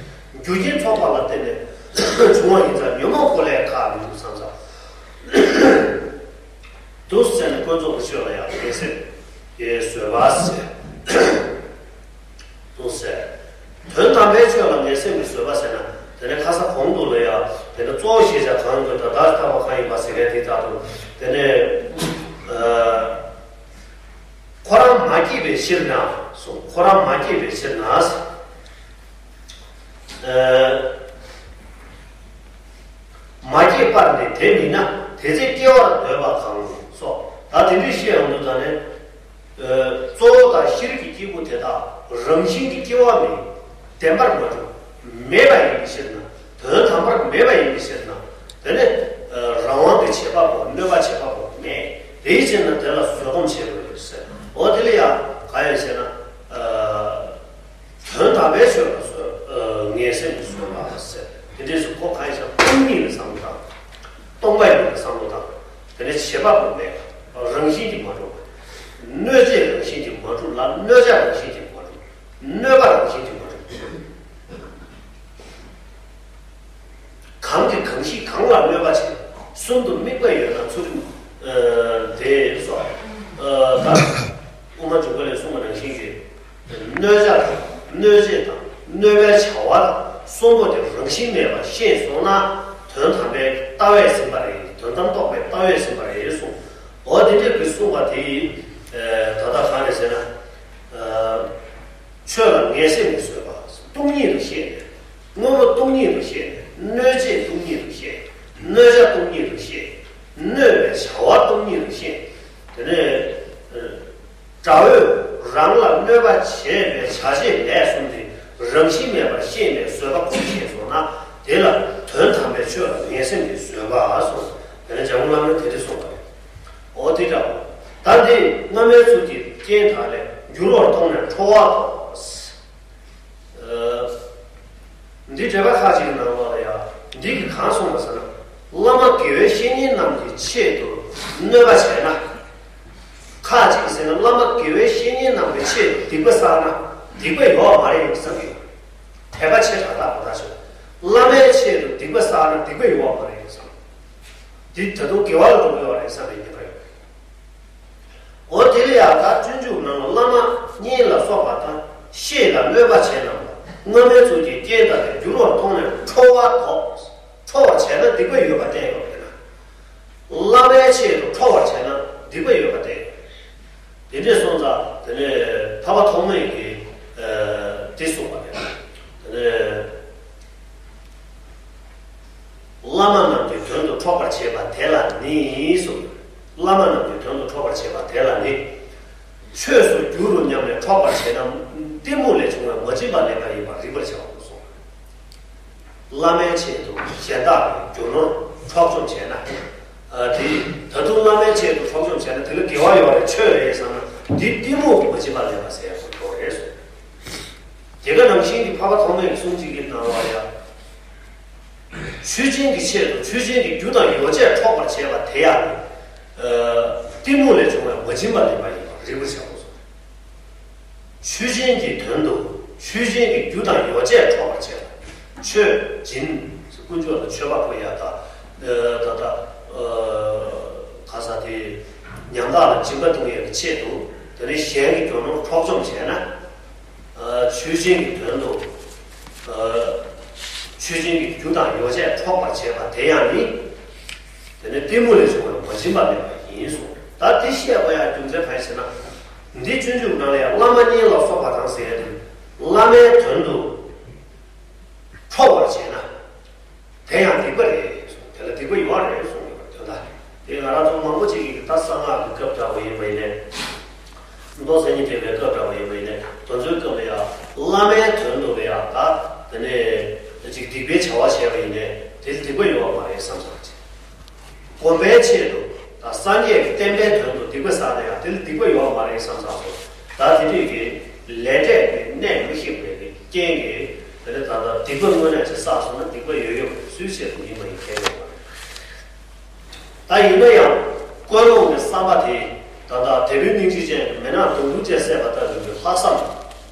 རྒྱུ་རྐྱེན་ཚོགས་པ་ལ་བརྟེན་ནས་བྱུང་བ་ཡིན་ཙང་ཉོན་མོངས་ཁོ་ལས་ཁ་མི་འདུག་བསམ་བསམ། འདུག་ཟེར་ནས་ཀུན་རྫོབ་ཀྱི་ཆོས་ལ་ཡང་ངེས་སེམས་ཀྱིས་བཟོད་པ་ཟེར། འདུག་ཟེར། དོན་དམ་པའི་ཆོས་ལ་ངེས་སེམས་ཀྱིས་བཟོད་པ་ཟེར་ན་དེ་ནི་ཁ་ས་གོང་དུ་ལ་ཡང་དེ་ནི་གཙོ་བོ་ཤེས་བྱ་གང་དགོས་ད་བདག་ལྟ་བ་གང་ཡིན་པ་ཟེར་མཁན་དེ་ལྟར་དུ་དེ་ནི་ཁོ་རང་མ་སྐྱེས་པའི་ཕྱིར་ན་གསུངས། ཁོ་རང་མ་སྐྱེས་པའི་ཕྱིར་ན། མ་སྐྱེས་པར་ནི་དེ་མིན་ན་དེ་ཚེ་སྐྱེ་བར་འདོད་པ་གང་སོགས། ད་དེ་འདྲའི་བཤད་ཡོང་དུས་ད་ནི། གཙོ་བོ་དང་ཤེས་རིག་གི་སྐྱེས་བུ་དེ་དག་རང་བཞིན་གྱིས་སྐྱེ་བ་མེད། བདེན་པར་མ་གྲུབ། མེད་པ་ཡིན་པའི་ཕྱིར་ན། དོན་དམ་པར་མེད་པ་ཡིན་པའི་ཕྱིར་ན། དེ་ནི་རང་དབང་གི་བྱེད་པ་པོ་གནོད་པ་བྱེད་པ་པོ་མེད། དེའི་ཕྱིར་ན་དེ་ལ་བཟོད་སྒོམ་བྱེད་དགོས་ཟེར། འོ་དེ་ལ་ཡང་གང་ཡིན་ཟེར་ན། དོན་དམ་པའི་ཆོས་ལ་བཟོད། ངེས་སེམས་ཀྱིས་བཟོད་པ་ཟེར། དེ་འདྲས་སུ་ཁོ་གང་ཡིན་ཟེར་ན་སྟོང་ཉིད་ལ་བསམ་བློ་བཏང་། སྟོང་པ་ཡིན་པའི་བསམ་བློ་བཏང་། དེ་ནས་བྱེད་པ་པོ་མེད་པ། རང་བཞིན་གྱིས་མ་གྲུབ་པ། གནོད་བྱེད་རང་བཞིན་གྱིས་མ་གྲུབ་ལ་གནོད་བྱ་རང་བཞིན་གྱིས་མ་གྲུབ། གནོད་པ་རང་བཞིན་གྱིས་མ་གྲུབ། གང་གིས་གང་ཞིག་གང་ལ་གནོད་པ་བྱེད། གསུམ་དུ་དམིགས་པ་ཡོད་ན་ཚུལ་ཁྲིམས་དེ་སོགས། ད་དབུ་མ་འཇུག་པ་ལས་གསུངས་པ་ནང་བཞིན་གྱི། གནོད་བྱ་དང་གནོད་བྱེད་དང་གནོད་པའི་བྱ་བ་དང་གསུམ་པོ་དེ་རང་བཞིན་མེད་པར་ཤེས་སོང་ན་དོན་དམ་པའི་ལྟ་བས་ཟིན་པ་རེད། དོན་དམ་རྟོགས་པའི་ལྟ་བས་ཟིན་པ་རེད་གསུངས། འོ་དེ་འདྲའི་གི་གསུངས་པ་དེ་ད་ལྟ་གང་རེད་ཟེར་ན། ཆོས་ལ་ངེས་སེམས་ཀྱིས་བཟོད་པ། སྟོང་ཉིད་དུ་ཤེས་ནས། དངོས་པོ་སྟོང་ཉིད་དུ་ཤེས་ནས། གནོད་བྱེད་སྟོང་ཉིད་དུ་ཤེས། གནོད་བྱ་སྟོང་ཉིད་དུ་ཤེས། གནོད་པའི་བྱ་བ་སྟོང་ཉིད་དུ་ཤེས། དེ་ནས། དགྲ་བོས་རང་ལ་གནོད་པ་བྱས་པའི་བྱ་བྱེད་ལས་གསུམ་དེ་རང་བཞིན་མེད་པར་ཤེས་ནས་བཟོད་པ་སྒོམ་ཤེས་སོང་ན་དེ་ལ་དོན་དམ་པའི་ཆོས་ལ་ངེས་སེམས་ཀྱིས་བཟོད་པ་གསུངས། དེ་ནས་འཇམ་མགོན་བླ་མས་དེ་འདྲ་གསུངས་པ་རེད། འོ་དེ་འདྲ་བོ། ད་འདི་སྔ་མའི་ཚུལ་གྱིས་རྐྱེན་དག་ལས་འགྱུར་བར་མཐོང་ནས་ཁྲོ་བ་དོགས། འདི་འགྲེལ་པ་ཁག་ཅིག་གི་ནང་ལོགས་ལ་ཡང་འདི་གིས་གང་གསུངས་པ་ཟེར་ན། བླ་མ་དགེ་བའི་བཤེས་གཉེན་རྣམས་ཀྱི་ཆེད་དུ་གནོད་པ་བྱས་ན། ཁག་ཅིག་གིས་ཟེར་ན་བླ་མ་དགེ་བའི་བཤེས་གཉེན་རྣམས་ཀྱི་ཆེད་དུ་སྡིག་པ་བསགས་ན་སྡིག་པ་ཡོད་མ་རེད་བསམ་གྱི་ཡོད། དད་པ་ཆེ་དྲགས་ལ་གོ་ད་ཆོད། བླ་མའི་ཆེད་དུ་སྡིག་པ་བསགས་ན་སྡིག་པ་ཡོད་མ་རེད་བསམ། འདི་ད་དུང་དགེ་བ་ལ་འགྲོ་གི་ཡོད་རེད་བསམ་པའི་ཉེན་ཁ་ཡོད། འོ་དེ་ལ་ཡང་ད་སྤྱོད་འཇུག་ནང་ལ་བླ་མ་གཉེན་ལ་སོགས་པ་དང་བཤེས་ལ་གནོད་པ་བྱས་རྣམས་ལ་སྔ་མའི་ཚུལ་གྱིས་རྐྱེན་དག་ལས་འགྱུར་བར་མཐོང་ནས་ཁྲོ་བ་དོགས། ཁྲོ་བར་བྱས་ན་སྡིག་པ་ཡོད་པ་བསྟན་ཡོད་པས་ན། བླ་མའི་ཆེད་དུ་ཁྲོ་བར་བྱས་ན་སྡིག་པ་ཡོད་པ་བསྟན་ཡོད། དེ་འདྲས་སོང་ཙང་དེ་ནས་འཕགས་པ་ཐོགས་མེད་ཀྱིས་དེ་གསུངས་པ་རེད། དེ་ནས། བླ་མ་རྣམས་ཀྱི་དོན་དུ་འཕྲོག་པར་བྱེད་པ་དེ་ལ་ནི་གསུངས། བླ་མ་རྣམས་ཀྱི་དོན་དུ་འཕྲོག་པར་བྱེད་པ་དེ་ལ་ནི། ཆོས་སུ་འགྱུར་རོ་སྙམ་ནས་འཕྲོག་པར་བྱེད་ན་གཏི་མུག་ལས་བྱུང་བའི་མ་བྱིན་པ་ལེན་པ་ཡིན་པར་རིག་པར་བྱའོ་གསུངས། བླ་མའི་ཆེད་དུ་གཞན་དག་གི་རྒྱུ་ནོར་འཕྲོག་བཅོམ་བྱས་ན། དེ་ད་དུང་བླ་མའི་ཆེད་དུ་འཕྲོག་བཅོམ་བྱས་ན་དེ་ལ་དགེ་བ་ཡོད་རེད་ཆོས་རེད་བསམ་ན་འདི་གཏི་མུག་གི་མ་བྱིན་པ་ལེན་པ་ཟེར་ཡག་གི་རེད་གསུངས། དེ་ག་ནང་བཞིན་གྱི་འཕགས་པ་ཐོགས་མེད་ཀྱི་གསུང་གཅིག་གི་ནང་ལ་ཡང་། ཆོས་ཅན་གྱི་ཆེད་དུ་ཆོས་ཅན་གྱི་རྒྱུ་དང་ཡོ་བྱད་འཕྲོག་པར་བྱེད་པ་དེ་ཡང་། གཏི་མུག་ལས་བྱུང་བའི་མ་བྱིན་པ་ལེན་པ་ཡིན་པར་རིག་པར་བྱའོ་གསུངས། ཆོས་ཅན་གྱི་དོན་དུ་ཆོས་ཅན་གྱི་རྒྱུ་དང་ཡོ་བྱད་འཕྲོག་པར་བྱེད་པ། ཆོས་སྦྱིན། དཀོན་མཆོག་ལ་མཆོད་པ་ཕུལ་ཡ་དང་། ད་ལྟ་ག་ས་དེ་ཉམ་ཐག་ལ་སྦྱིན་པ་གཏོང་ཡ་གི་ཆེད་དུ་དེ་ནས་གཞན་གྱི་རྒྱུ་ནོར་འཕྲོག་བཅོམ་བྱས་ན། ཆོས་ཅན་གྱི་དོན་དུ། ཆོས་ཅན་གྱི་རྒྱུ་དང་ཡོ་བྱད་འཕྲོག་པར་བྱེད་པ་དེ་ཡང་ནི། དེ་ནི་གཏི་མུག་ལས་བྱུང་བའི་མ་བྱིན་པ་མེད་པ་ཡིན་གསུངས། ད་འདི་བཤད་པ་ཡང་རྒྱུ་མཚན་གང་ཡིན་ཟེར་ན། འདི་སྤྱོད་འཇུག་ནང་ལ་ཡང་བླ་མ་གཉེན་ལ་སོགས་པ་དང་ཟེར་ཡ་དེ། བླ་མའི་དོན་དུ། འཕྲོག་པར་བྱེད་ན། དེ་ཡང་སྡིག་པ་རེད་གསུངས། དེ་ལ་སྡིག་པ་ཡོད་རེད་གསུངས་ཡོད་པ་དོན་དག་དེ་ང་རང་ཚོ་མང་པོ་ཅིག་གིས་ད་གསང་སྔགས་ཀྱི་སྐབས་འདྲ་བོ་ཡིན་པ་ཡིན་ནའི། མདོ་མཚན་ཉིད་བསྟན་པའི་སྐབས་འདྲ་བོ་ཡིན་པ་ཡིན་ནའི་དེ་ཚོའི་སྐབས་ལ་ཡང་བླ་མའི་དོན་དུ་ལ་ཡང་ད་དེ་ནས་ཅིག་སྡིག་པའི་བྱ་བ་བྱས་པ་ཡིན་ནའི་དེ་ལ་སྡིག་པ་ཡོད་པ་མ་རེད་བསམ་བསམ་ཅིག་སྒོམ་པའི་ཆེད་དུ་ད་སངས་རྒྱས་ཀྱི་བསྟན་པའི་དོན་དུ་སྡིག་པ་བསགས་ན་ཡང་དེ་ལ་སྡིག་པ་ཡོད་པ་མ་རེད་བསམ་བསམ་སོང་། ད་དེ་དུས་ཀྱི་ལས་འབྲས་ཀྱི་གནས་མི་ཤེས་པའི་རྐྱེན་གྱིས་དེ་ནས་ད་ལྟ་སྡིག་པ་དངོས་གནས་ཅིག་བསགས་སོང་ན་སྡིག་པ་ཡོད་ཡོད་སུའི་ཆེད་དུ་ཡིན་པ་ཡིན་གལ་ཡོད་པ་རེད། ད་ཡིན་ན་ཡང་ཀུན་སློང་གི་བསམ་པ་དེ་ད་ལྟ་དལ་བུའི་སྙིང་རྗེ་ཅན་གྱི་མི་ནག་དུང་དུང་ཅན་བསད་པ་ལྟ་བུའི་ལྷག་བསམ།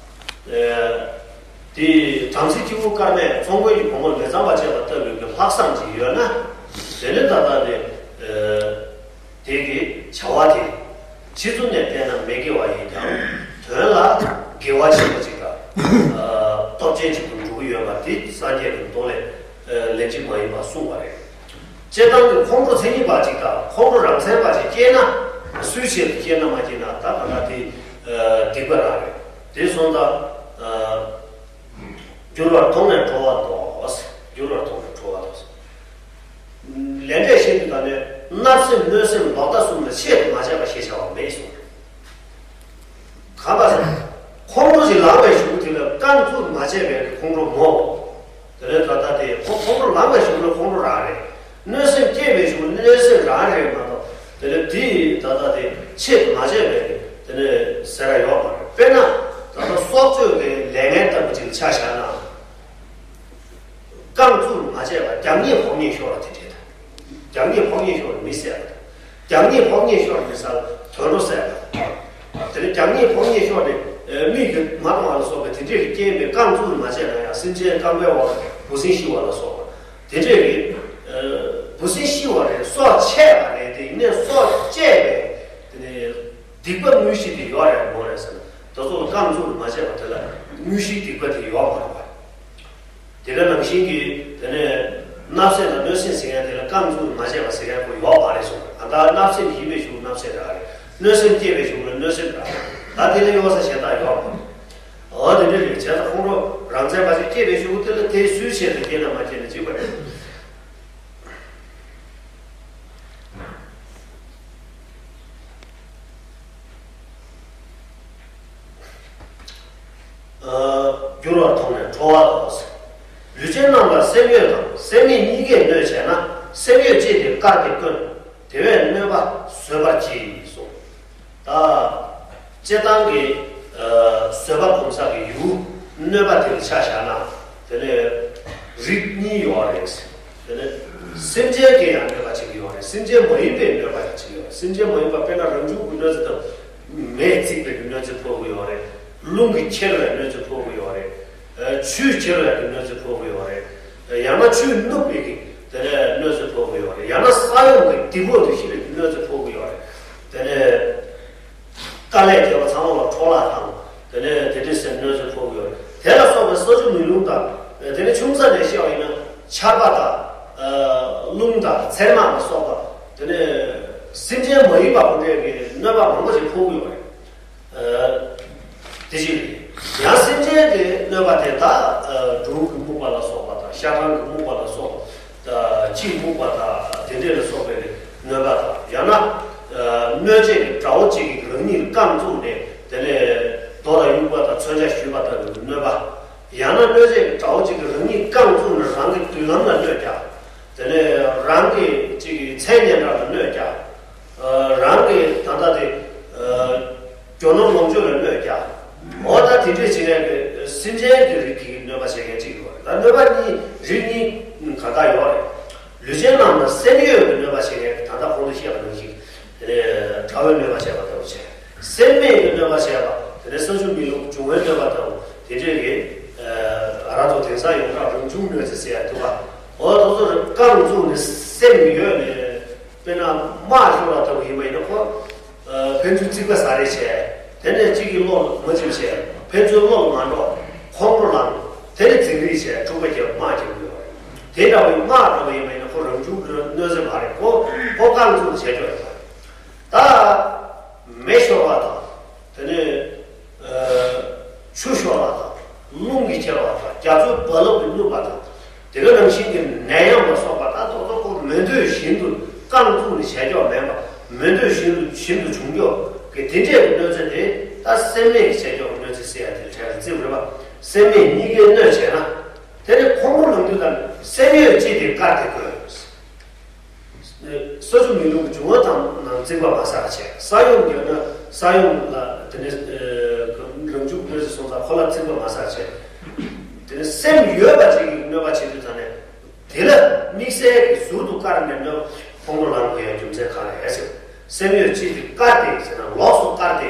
ཨེ། དེ་བྲམ་ཟེ་ཁྱེའུ་སྐར་མས་ཚོང་དཔོན་གྱི་བུ་མོར་མི་གཙང་བ་བྱས་པ་ལྟ་བུའི་གི་ལྷག་བསམ་ཅིག་ཡོད་ན། དེ་ནི་ད་ལྟ་དེ། ཨེ། དེ་གི་བྱ་བ་དེ་ཕྱི་ཚུལ་ནས་བལྟས་ན་མི་དགེ་བ་ཡིན་ཀྱང་དོན་ལ་དགེ་བ་ཆེན་པོ་ཅིག་དང་། ཨ། སྟོབས་ཆེན་ཅིག་ཏུ་འགྲོ་གི་ཡོད་པ་དེ་སངས་རྒྱས་ཀྱི་མདོ་ལས། ཨ། ལན་གཅིག་མ་ཡིན་པ་གསུངས་པ་རེད། སྤྱིར་བཏང་གི་ཁོང་ཁྲོ་མཚན་ཉིད་པ་ཅིག་དང་ཁོང་ཁྲོ་རང་མཚན་པ་ཅིག་སྐྱེས་ན། སུའི་ཆེད་དུ་སྐྱེས་ན་མ་སྐྱེས་ན་ད་ག་ད་དེ། ཨ། སྡིག་པ་རང་རེད། དེ་སོང་ཙང་། ཨ། འགྱུར་བར་མཐོང་ནས་ཁྲོ་བ་ལྡོག། འགྱུར་བར་མཐོང་ནས་ཁྲོ་བ་ལྡོག། ལས་འབྲས་བཤད་དུས་ད་ནས་བརྣབ་སེམས་གནོད་སེམས་ལོག་ལྟ་གསུམ་ལ་ཆེད་དུ་མ་བྱས་པ་ཞེས་བྱ་བ་མེད་གསུངས། གང་ལ་ཟེར། ཁོང་ཁྲོ་ཞིག་ལངས་པའི་གཞུག་གུ་དེ་ལ་རྐང་བཙུགས་མ་བྱས་པའི་ཁོང་ཁྲོ་མོ། དེ་ལས་ད་ལྟ་དེ་ཁོ་ཁོང་ཁྲོ་ལངས་པའི་གཞུག་གུ་ལ་ཁོང་ཁྲོ་རང་རེད། གནོད་སེམས་སྐྱེས་པའི་གཞུག་གུ་གནོད་སེམས་རང་རེད་མ་གཏོགས། དེ་ལས་དེ་ད་ལྟ་དེ་ཆེད་དུ་མ་བྱས་པའི་དེ་ནས་ཟེར་ར་ཡོད་མ་རེད། དཔེར་ན་ད་ལྟ་སྲོག་གཅོད་ཀྱི་ལས་ངན་ལྟ་བུ་ཅིག་ཆ་བཞག་ན། རྐང་བཙུགས་མ་བྱས་པ་རྒྱག་ཉེས་ཕོག་ཉེས་ཤོར་བ་དེ་འདྲས་དང་། རྒྱག་ཉེས་ཕོག་ཉེས་ཤོར་མི་བསད་པ་དང་། རྒྱག་ཉེས་ཕོག་ཉེས་ཤོར་མི་ས་ལ་དུད་འགྲོ་བསད་པ་དང་། དེ་ནས་རྒྱག་ཉེས་ཕོག་ཉེས་ཤོར་ནས་མིག་གིས་མ་མཐོང་བ་ལ་སོགས་པའི་དེ་འདྲས་ཀྱི་རྐྱེན་པས་རྐང་བཙུགས་མ་བྱས་ན་ཡང་སེམས་ཅན་རྐང་པའི་འོག་ལ་འབུ་སྲིན་ཤི་བ་ལ་སོགས་པ་དེ་འདྲས་ཀྱི། འབུ་སྲིན་ཤི་བ་རེད། སྲོག་ཆད་པ་རེད། དེ་ཡིན་ནའི་སྲོག་བཅད་པའི་དེ་ནས་སྡིག་པ་དངོས་གཞི་དེ་ཡོད་རེད་མོ་རེད་ཟེར་ན། དེ་ཚོ་ལ་རྐང་བཙུགས་མ་བྱས་པ་དེ་ལ་དངོས་གཞིའི་སྡིག་པ་དེ་ཡོད་མ་རེད་པ། དེ་ག་ནང་བཞིན་གྱི་དེ་ནས་བརྣབ་སེམས་དང་གནོད་སེམས་ཟེར་མཁན་དེ་ལ་རྐང་བཙུགས་མ་བྱས་པ་ཟེར་མཁན་ཁོ་ཡོད་མ་རེད་གསུངས། ད་ལྟ་བརྣབ་སེམས་ཡིན་པའི་གཞུག་གུ་བརྣབ་སེམས་རག་རེད། གནོད་སེམས་སྐྱེས་པའི་གཞུག་གུ་ལ་གནོད་སེམས་རག་རེད། ད་དེ་ལ་གཡོལ་ས་གཞན་དག་ཡོད་མ་རེད། འོ་དེ་འདྲ་རེད། བྱས་ཙང་ཁོང་ཁྲོ་རང་མཚན་མ་ཞིག་སྐྱེས་པའི་གཞུག་གུ་དེ་ལ་དེ་སུའི་ཆེད་དུ་སྐྱེས་ན་མ་སྐྱེས་ན་གཅིག་པ་རེད། འགྱུར་བར་མཐོང་ནས་ཁྲོ་བ་ལྡོག། ལུས་ཅན་རྣམས་ལ་སེམས་ཡོད་དང་སེམས་མེད་གཉིས་ཀས་གནོད་བྱས་ན། སེམས་ཡོད་ཅེས་དེ་བཀར་ཏེ་བཀོན། དེ་བས་གནོད་པ་བཟོད་པར་གྱིས་སོ། ད་སྤྱིར་བཏང་གི་ཨ་བཟོད་པ་སྒོམ་ས་གི་ཡུལ་གནོད་པ་དེ་ལ་ཆ་བཞག་ན། དེ་ནས་རིགས་གཉིས་ཡོད་རེད། དེ་ནས་སེམས་ཅན་གྱི་ཡང་གནོད་པ་བྱེད་ཀྱི་ཡོད་རེད། སེམས་ཅན་མ་ཡིན་པའི་གནོད་པ་ཡང་བྱེད་ཀྱི་ཡོད་རེད། སེམས་ཅན་མ་ཡིན་པ་དཔེར་ན་རང་བྱུང་གི་གནོད་འཚེ་དང་། མེས་བརྩིགས་པའི་གནོད་འཚེ་ཕོག་གི་ཡོད་རེད། རླུང་གིས་ཁྱེར་བའི་གནོད་འཚེ་ཕོག་གི་ཡོད་རེད། ཨ་ཆུས་ཁྱེར་བའི་གནོད་འཚེ་ཕོག་གི་ཡོད་རེད། ཡང་ན་ཆུས་བསྣུབས་པའི་གི་དེ་ནས་གནོད་འཚེ་ཕོག་གི་ཡོད་རེད། ཡང་ན་ས་ཡོམ་གྱི་རྡིབ་འོག་ཏུ་ཤི་བའི་གནོད་འཚེ་ཕོག་གི་ཡོད་རེད། དེ་ནས་དཀའ་ལས་བརྒྱབ་པ་ཚང་མ་ལ་འཕྲོ་བརླག་དང་། དེ་ནས་དེ་འདྲའི་སེམས་གནོད་འཚེ་ཕོག་གི་ཡོད་རེད། དེ་ལ་སོགས་པའི་ས་ཆུ་མེ་རླུང་དང་། དེ་ནས་ཆུང་ས་ནས་བཤད་པ་ཡིན་ན་ཆར་པ་དང་། ཨ་རླུང་དང་ཚེར་མ་ལ་སོགས་པ། དེ་ནས་སེམས་ཅན་མ་ཡིན་པ་ཁོ་འདྲའི་གི་གནོད་པ་མང་པོ་ཞིག་ཕོག་གི་ཡོད་རེད། ཨ་དེ་བཞིན་ཡང་སེམས་ཅན་གྱི་གནོད་པ་དེ་དག་ཨ་སྦྲུལ་གྱི་རྨུགས་པ་ལ་སོགས་པ་དང་། ཤ་སྦྲང་གི་རྨུགས་པ་ལ་སོགས་པ་དང་། ཁྱིའི་རྨུགས་པ་དང་དེ་འདྲས་ལ་སོགས་པའི་གནོད་པ་དང་། ཡང་ན་ཨ་གནོད་བྱེད་ཀྱི་དགྲ་བོ་གཅིག་གིས་རང་ཉིད་རྐང་བཙུགས་ནས་དེ་ནས་རྡོ་དང་དབྱུག་པ་དང་མཚོན་ཆ་གཞུས་པ་ལྟ་བུའི་གནོད་པ། ཡང་ན་གནོད་བྱེད་ཀྱི་དགྲ་བོ་གཅིག་གིས་རང་ཉིད་རྐང་བཙུགས་ནས་རང་གི་མདུན་ལམ་ལ་གནོད་བསྐྱལ། དེ་ནས་རང་གི་གཅིག་གི་མཚན་སྙན་གྲགས་ལ་གནོད་བསྐྱལ། ཨ་རང་གི་ད་ལྟ་དེ་ཨ་རྒྱུ་ནོར་ལོངས་སྤྱོད་ལ་གནོད་བསྐྱལ། འོ་ད་དེ་འདྲས་བྱེད་མཁན་གྱི་སེམས་ཅན་གྱི་རིགས་ཀྱི་གནོད་པ་བྱེད་མཁན་གཅིག་ཡོད་རེད། ད་གནོད་པ་གཉིས་རིགས་གཉིས་གང་དག་ཡོད་རེད། ལུས་ཅན་རྣམས་ལ་སེམས་ཡོད་ཀྱི་གནོད་པ་བྱེད་མཁན་གྱི་ད་ལྟ་གོང་དུ་བཤད་པ་ནང་བཞིན། དེ་ནས་དགྲ་བོའི་གནོད་པ་བྱས་པ་ལྟ་བུ་བྱས། སེམས་མེད་ཀྱི་གནོད་པ་བྱས་པ། དེ་ནས་ས་ཆུ་མེ་རླུང་འབྱུང་བའི་གནོད་པ་ལྟ་བུ་དེ་འདྲས་ཀྱི་ཨ་ར་ཚོ་དེང་སང་ཡོངས་གྲགས་རང་བྱུང་གནོད་འཚེ་ཟེར་ཡ་འདུག་ག་འོ་དེ་ཚོ་རྐང་བཙུགས་ནས་སེམས་ཡོད་ནས་དཔེར་ན་དམག་ཤོར་བ་ལྟ་བུ་ཡིན་པ་ཡིན་ན་ཁོ། ཨ་ཕན་ཚུན་རྩིག་པ་ཟ་རེས་བྱས། དེ་ནས་གཅིག་གིས་བློ་མ་བྱེད་བྱས། ཕན་ཚུན་བློ་མ་འགྲོ། ཁོང་ཁྲོ་ལངས། དེ་ནས་འཛིང་རེས་བྱས། འཁྲུག་པ་བརྒྱབ། དམག་རྒྱག་གི་ཡོད་རེད། དེ་འདྲ་བའི་དམག་འདྲ་བ་ཡིན་པ་ཡིན་ན་ཁོ་རང་བྱུང་གི་གནོད་འཚེ་མ་རེད། ཁོ་ཁོ་རྐང་བཙུགས་བྱས་ཆོག་ཡོད་རེད། ད་མེ་ཤོར་བ་དང་། དེ་ནས་ཨ་ཆུ་ཤོར་བ་དང་། རླུང་གིས་ཁྱེར་བ་དང་། རྒྱ་མཚོའི་རྦ་རླབས་ཀྱིས་བསྣུབས་པ་དང་། དེ་ག་ནང་བཞིན་གྱི་ནད་ཡམས་ལ་སོགས་པ་ད་ཏོག་ཏོག་ཁོ་མི་འདོད་བཞིན་དུ་རྐང་བཙུགས་ནས་བྱས་ཆོག་མེད་པ། མི་འདོད་བཞིན་དུ་བཞིན་དུ་བྱུང་ཆོག་གི་དེ་འདྲའི་གནོད་འཚེ་དེ་ད་སེམས་མེད་ཀྱི་བྱས་ཆོག་གི་གནོད་འཚེ་ཟེར་ཡ་དེ་གྲས་ལ་བརྩི་དགོས་རེད་པ། སེམས་མེད་གཉིས་ཀས་གནོད་བྱས་ན། དེ་ནི་ཁོང་ཁྲོ་ལངས་དུས་ཙམ་སེམས་ཡོད་ཅེས་དེ་བཀར་ཏེ་དགོས། ས་ཆུ་མེ་རླུང་གི་འབྱུང་བ་དང་ནང་བརྩིགས་པ་མ་ཟག་བྱས། ས་ཡོམ་བརྒྱབ་ན་ས་ཡོམ་ལ་དེ་ནས་ཨ་རང་བྱུང་གནོད་འཚེ་སོང་ཙང་ཁོ་ལ་བརྩིགས་པ་མ་ཟག་བྱས། དེ་ནས་སེམས་ཡོད་པ་ཅིག་གིས་གནོད་པ་བྱེད་དུས་ཙམ་ནས་དེ་ལ་དམིགས་བསལ་གྱི་ཟུར་དུ་བཀར་ནས་གནོད་པ། ཁོང་ཁྲོ་ལངས་དགོས་ཡ་རྒྱུ་མཚན་ག་རེ་རེད་ཟེར། སེམས་ཡོད་ཅིག་དེ་བཀར་ཏེ་ཟེར་ན་ལོགས་སུ་བཀར་ཏེ།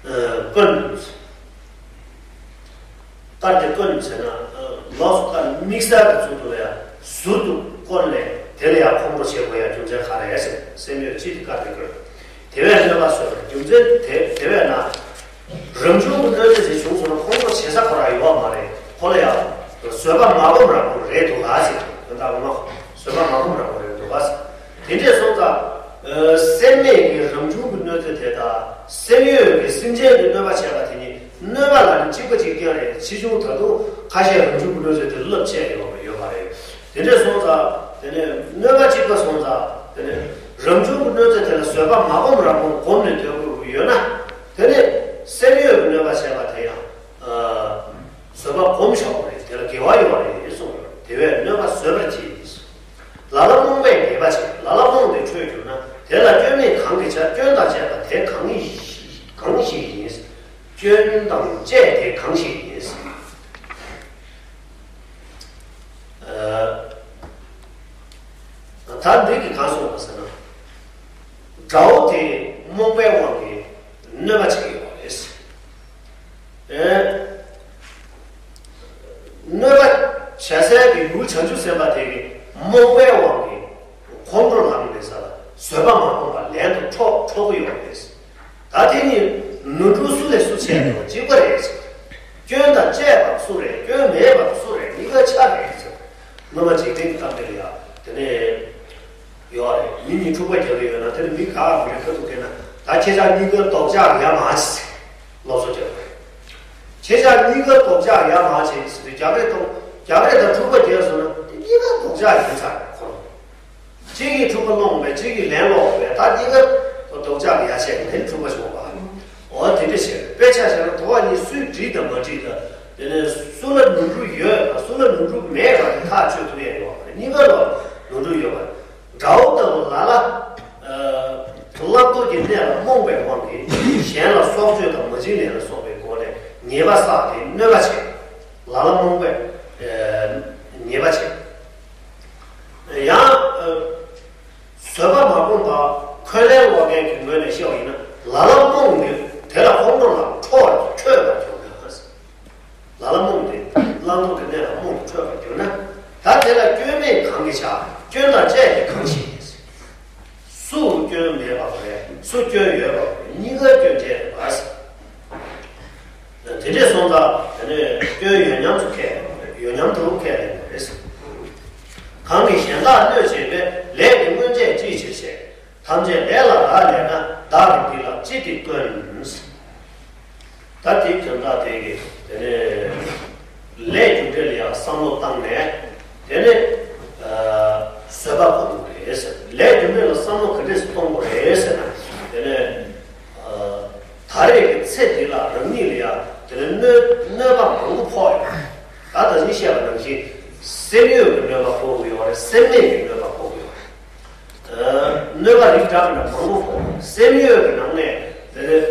ཨ། བཀོན། བཀར་ཏེ་བཀོན་ཟེར་ན། ཨ། ལོགས་སུ་བཀར། དམིགས་བསལ་གྱི་ཚུལ་དུ་ལ་ཡ་ཟུར་དུ་བཀོན་ནས་དེ་ལ་ཡ་ཁོང་ཁྲོ་བྱེད་དགོས་ཡ་རྒྱུ་མཚན་ག་རེ་རེད་ཟེར། སེམས་ཡོད་ཅིག་དེ་བཀར་ཏེ་བཀོན། དེ་བས་གནོད་པ་བཟོད་པའི་རྒྱུ་མཚན་དེ། དེ་བས་ན། རང་བྱུང་གི་གནོད་འཚེ་ཞིག་བྱུང་སོང་ན་ཁོང་ཁྲོ་བྱེད་ས་ཁོ་རང་ཡོད་པ་མ་རེད། ཁོ་ལ་ཡང་བཟོད་པ་མ་སྒོམ་རང་སྒོམ་རེད་འདུག་ག་ཟེར། དོན་དག་ངོ་མ་བཟོད་པ་མ་སྒོམ་རང་སྒོམ་རེད་འདུག་ག་ཟེར། དེ་འདྲས་སོང་ཙང་། ཨ། སེམས་མེད་ཀྱི་རང་བྱུང་གི་གནོད་འཚེ་དེ་དང་སེམས་ཡོད་ཀྱི་སེམས་ཅན་གྱི་གནོད་པ་བྱས་པ་དེ་གཉིས། གནོད་པ་ལ་ནི་གཅིག་པ་གཅིག་རྐྱང་རེད། ཕྱིས་བྱུང་ད་དུང་ཁ་ཤས་རང་བྱུང་གི་གནོད་འཚེ་དེ་རླབས་ཆེ་ཡོད་པ་ཡོད་པ་རེད། དེ་འདྲས་སོང་ཙང་དེ་ནས་གནོད་པ་གཅིག་པ་སོང་ཙང་དེ་ནས་རང་བྱུང་གི་གནོད་འཚེ་དེ་ལ་བཟོད་པ་མ་སྒོམ་རང་སྒོམ་སྒོམ་ནས་སྡོད་དགོས་ཀྱི་ཡོད་ན། དེ་ནས་སེམས་ཡོད་ཀྱི་གནོད་པ་བྱས་པ་དེ་ཡང་། ཨ། བཟོད་པ་སྒོམ་ཆོག་པ་རེད། དེ་ལ་དགེ་བ་ཡོད་རེད་གསུངས་ཡོད། དེ་བས་གནོད་པ་བཟོད་པར་གྱིས། ལ་ལ་རྨོངས་པས་ཉེས་པ་བྱེད། ལ་ལ་རྨོངས་ཏེ་ཁྲོས་གྱུར་ན། དེ་ལ་སྐྱོན་མེད་གང་གིས་བྱ། སྐྱོན་དང་བཅས་པ་དེ་གང་ཡིན། གང་ཞིག་ཡིན། སྐྱོན་དང་བཅས་ཏེ་གང་ཞིག་ཡིན། ཨ། ད་འདི་གིས་གང་གསུངས་པ་ཟེར་ན། དགྲ་བོ་དེ་རྨོངས་པའི་དབང་གིས་གནོད་པ་བྱེད་ཀྱི་ཡོད་པ་རེད། ཨེ། གནོད་པ་བྱ་སའི་གི་ཡུལ་བྱང་ཆུབ་སེམས་དཔའ་དེ་གིས་རྨོངས་པའི་དབང་གིས་ཁོང་ཁྲོ་ལངས་ནས་ས་ལ་བཟོད་པ་མ་སྒོམ་པར་ལན་དུ་འཕྲོག་འཕྲོག་གི་ཡོད་པ་རེད། ད་དེ་ནི་ནོར་འཁྲུལ་སུ་ལས་སུ་ཆེ་ཡང་གཅིག་པ་རེད། སྐྱོན་དང་བཅས་པ་སུ་རེད། སྐྱོན་མེད་པ་སུ་རེད། གཉིས་ཀ་ཆ་རེད་ཟེར། སྔོན་མ་འཇིག་རྟེན་གྱི་གཏམ་དཔེ་ལ་ཡ་དེ་ནས་ཡོད་རེད། མི་གཉིས་འཁྲུག་པ་རྒྱག་གི་ཡོད་ན་དེ་ནི་མི་ག་རེ་ཁ་ཐུག་ཁེལ་ན། ད་ཁྱེད་ཅག་གཉིས་ཀ་རྡོག་ཆགས་ཡ་མ་བྱེད་ཟེར་སློབ་གསོ་རྒྱག་གི་རེད། ཁྱེད་ཅག་གཉིས་ཀ་རྡོག་ཆགས་ཡ་མ་བྱེད་ཟེར་དུས་རྒྱག་རེས་གཏོང་། རྒྱག་རེས་དང་འཁྲུག་པ་རྒྱག་སོང་ན་གཉིས་ཀ་རྡོག་ཆགས་ཡིན་ཚར་ཁོ་རང་། གཅིག་གིས་འཁྲུག་པ་སློང་བས་གཅིག་གིས་ལན་སློག་པས། ད་འདི་ག་རྡོག་ཆགས་ཡ་ཆད་ནས་འཁྲུག་པ་བྱུང་བ། འོ་དེ་འདྲ་བྱས་དཔེ་ཆ་བཞག་ན་དོ་བ་གཉིས་སུས་འགྲིག་དང་མ་འགྲིག་དང་། དེ་ནས་སུ་ལ་ནོར་འཁྲུལ་ཡོད་དང་སུ་ལ་ནོར་འཁྲུལ་མེད་པ་དེ་ཐག་གཅོད་ཐུབ་ཡ་ཡོད་པ་རེད། གཉིས་ཀ་ལ་ནོར་འཁྲུལ་ཡོད་པ་རེད། དགྲ་བོ་ལྟ་བུ་ལ་ལ་བླང་དོར་གྱི་གནས་ལ་རྨོངས་པའི་དབང་གིས་གཞན་ལ་སྲོག་གཅོད་དང་མ་བྱིན་ལེན་ལ་སོགས་པའི་སྒོ་ནས་ཉེས་པ་བསགས་ཏེ་གནོད་པ་བྱེད། ལ་ལ་རྨོངས་པས་ཉེས་པ་བྱེད། ཡང་། ཨ། བཟོད་པ་མ་སྒོམ་པ་འཁོན་ལན་སློག་མཁན་གྱི་ངོས་ནས་བཤད་པ་ཡིན་ན། ལ་ལ་རྨོངས་ནས་དེ་ལ་ཁོང་ཁྲོ་ལངས་ཁྲོ་བར་ཁྲོས་པར་གྱུར་ན། ལ་ལ་རྨོངས་ཏེ་བླང་དོར་གྱི་གནས་ལ་རྨོངས་ནས་ཁྲོས་པར་གྱུར་ན། ད་དེ་ལ་སྐྱོན་མེད་གང་གིས་བྱ། སྐྱོན་དང་བཅས་ཏེ་གང་ཞིག་ཡིན། སུ་སྐྱོན་མེད་པ་རེད། སུ་སྐྱོན་ཡོད་པ་རེད། གཉིས་ཀ་སྐྱོན་ཅན་རེད་པ། དེ་འདྲས་སོང་ཙང་དེ་ནས་སྐྱོན་ཡོད་མཉམ་དུ་ཁས་ལེན་དགོས་རེད། ཡོད་མཉམ་དུ་ཁས་ལེན་དགོས་རེད། གང་གིས་གཞན་དག་གནོད་བྱེད་པའི། ལས་དེ་སྔོན་ཆད་ཅིའི་ཕྱིར་བྱས། ཐམས་ཅད་ལས་ལ་རག་ལས་ན། བདག་གིས་འདི་ལ་ཅི་སྟེ་བརྟེན། ད་དེའི་དོན་དག་དེ་གི་དེ་ནས་ལས་རྒྱུ་འབྲས་ལ་ཡང་བསམ་བློ་བཏང་ནས་དེ་ནས་ཨ་བཟོད་པ་སྒོམ་དགོས་རེད་ཟེར། ལས་རྒྱུ་འབྲས་ལ་བསམ་བློ་ག་འདྲས་སེ་གཏོང་དགོས་རེད་ཟེར་ན། དེ་ནས་ཨ་ད་རེས་ཀྱི་ཚེ་འདི་ལ་རང་ཉིད་ལ་ཡང་དེ་ནས་གནོད་གནོད་པ་མང་པོ་ཕོག་ཡོད། ད་ད་གིན་བཤད་པ་ནང་བཞིན་སེམས་ཡོད་ཀྱི་གནོད་པ་ཕོག་གི་ཡོད་རེད། སེམས་མེད་ཀྱི་གནོད་པ་ཕོག་གི་ཡོད་རེད། གནོད་པ་རིགས་འདྲ་མི་འདྲ་མང་པོ་ཕོག། སེམས་ཡོད་ཀྱི་ནང་ནས་དེ་ནས་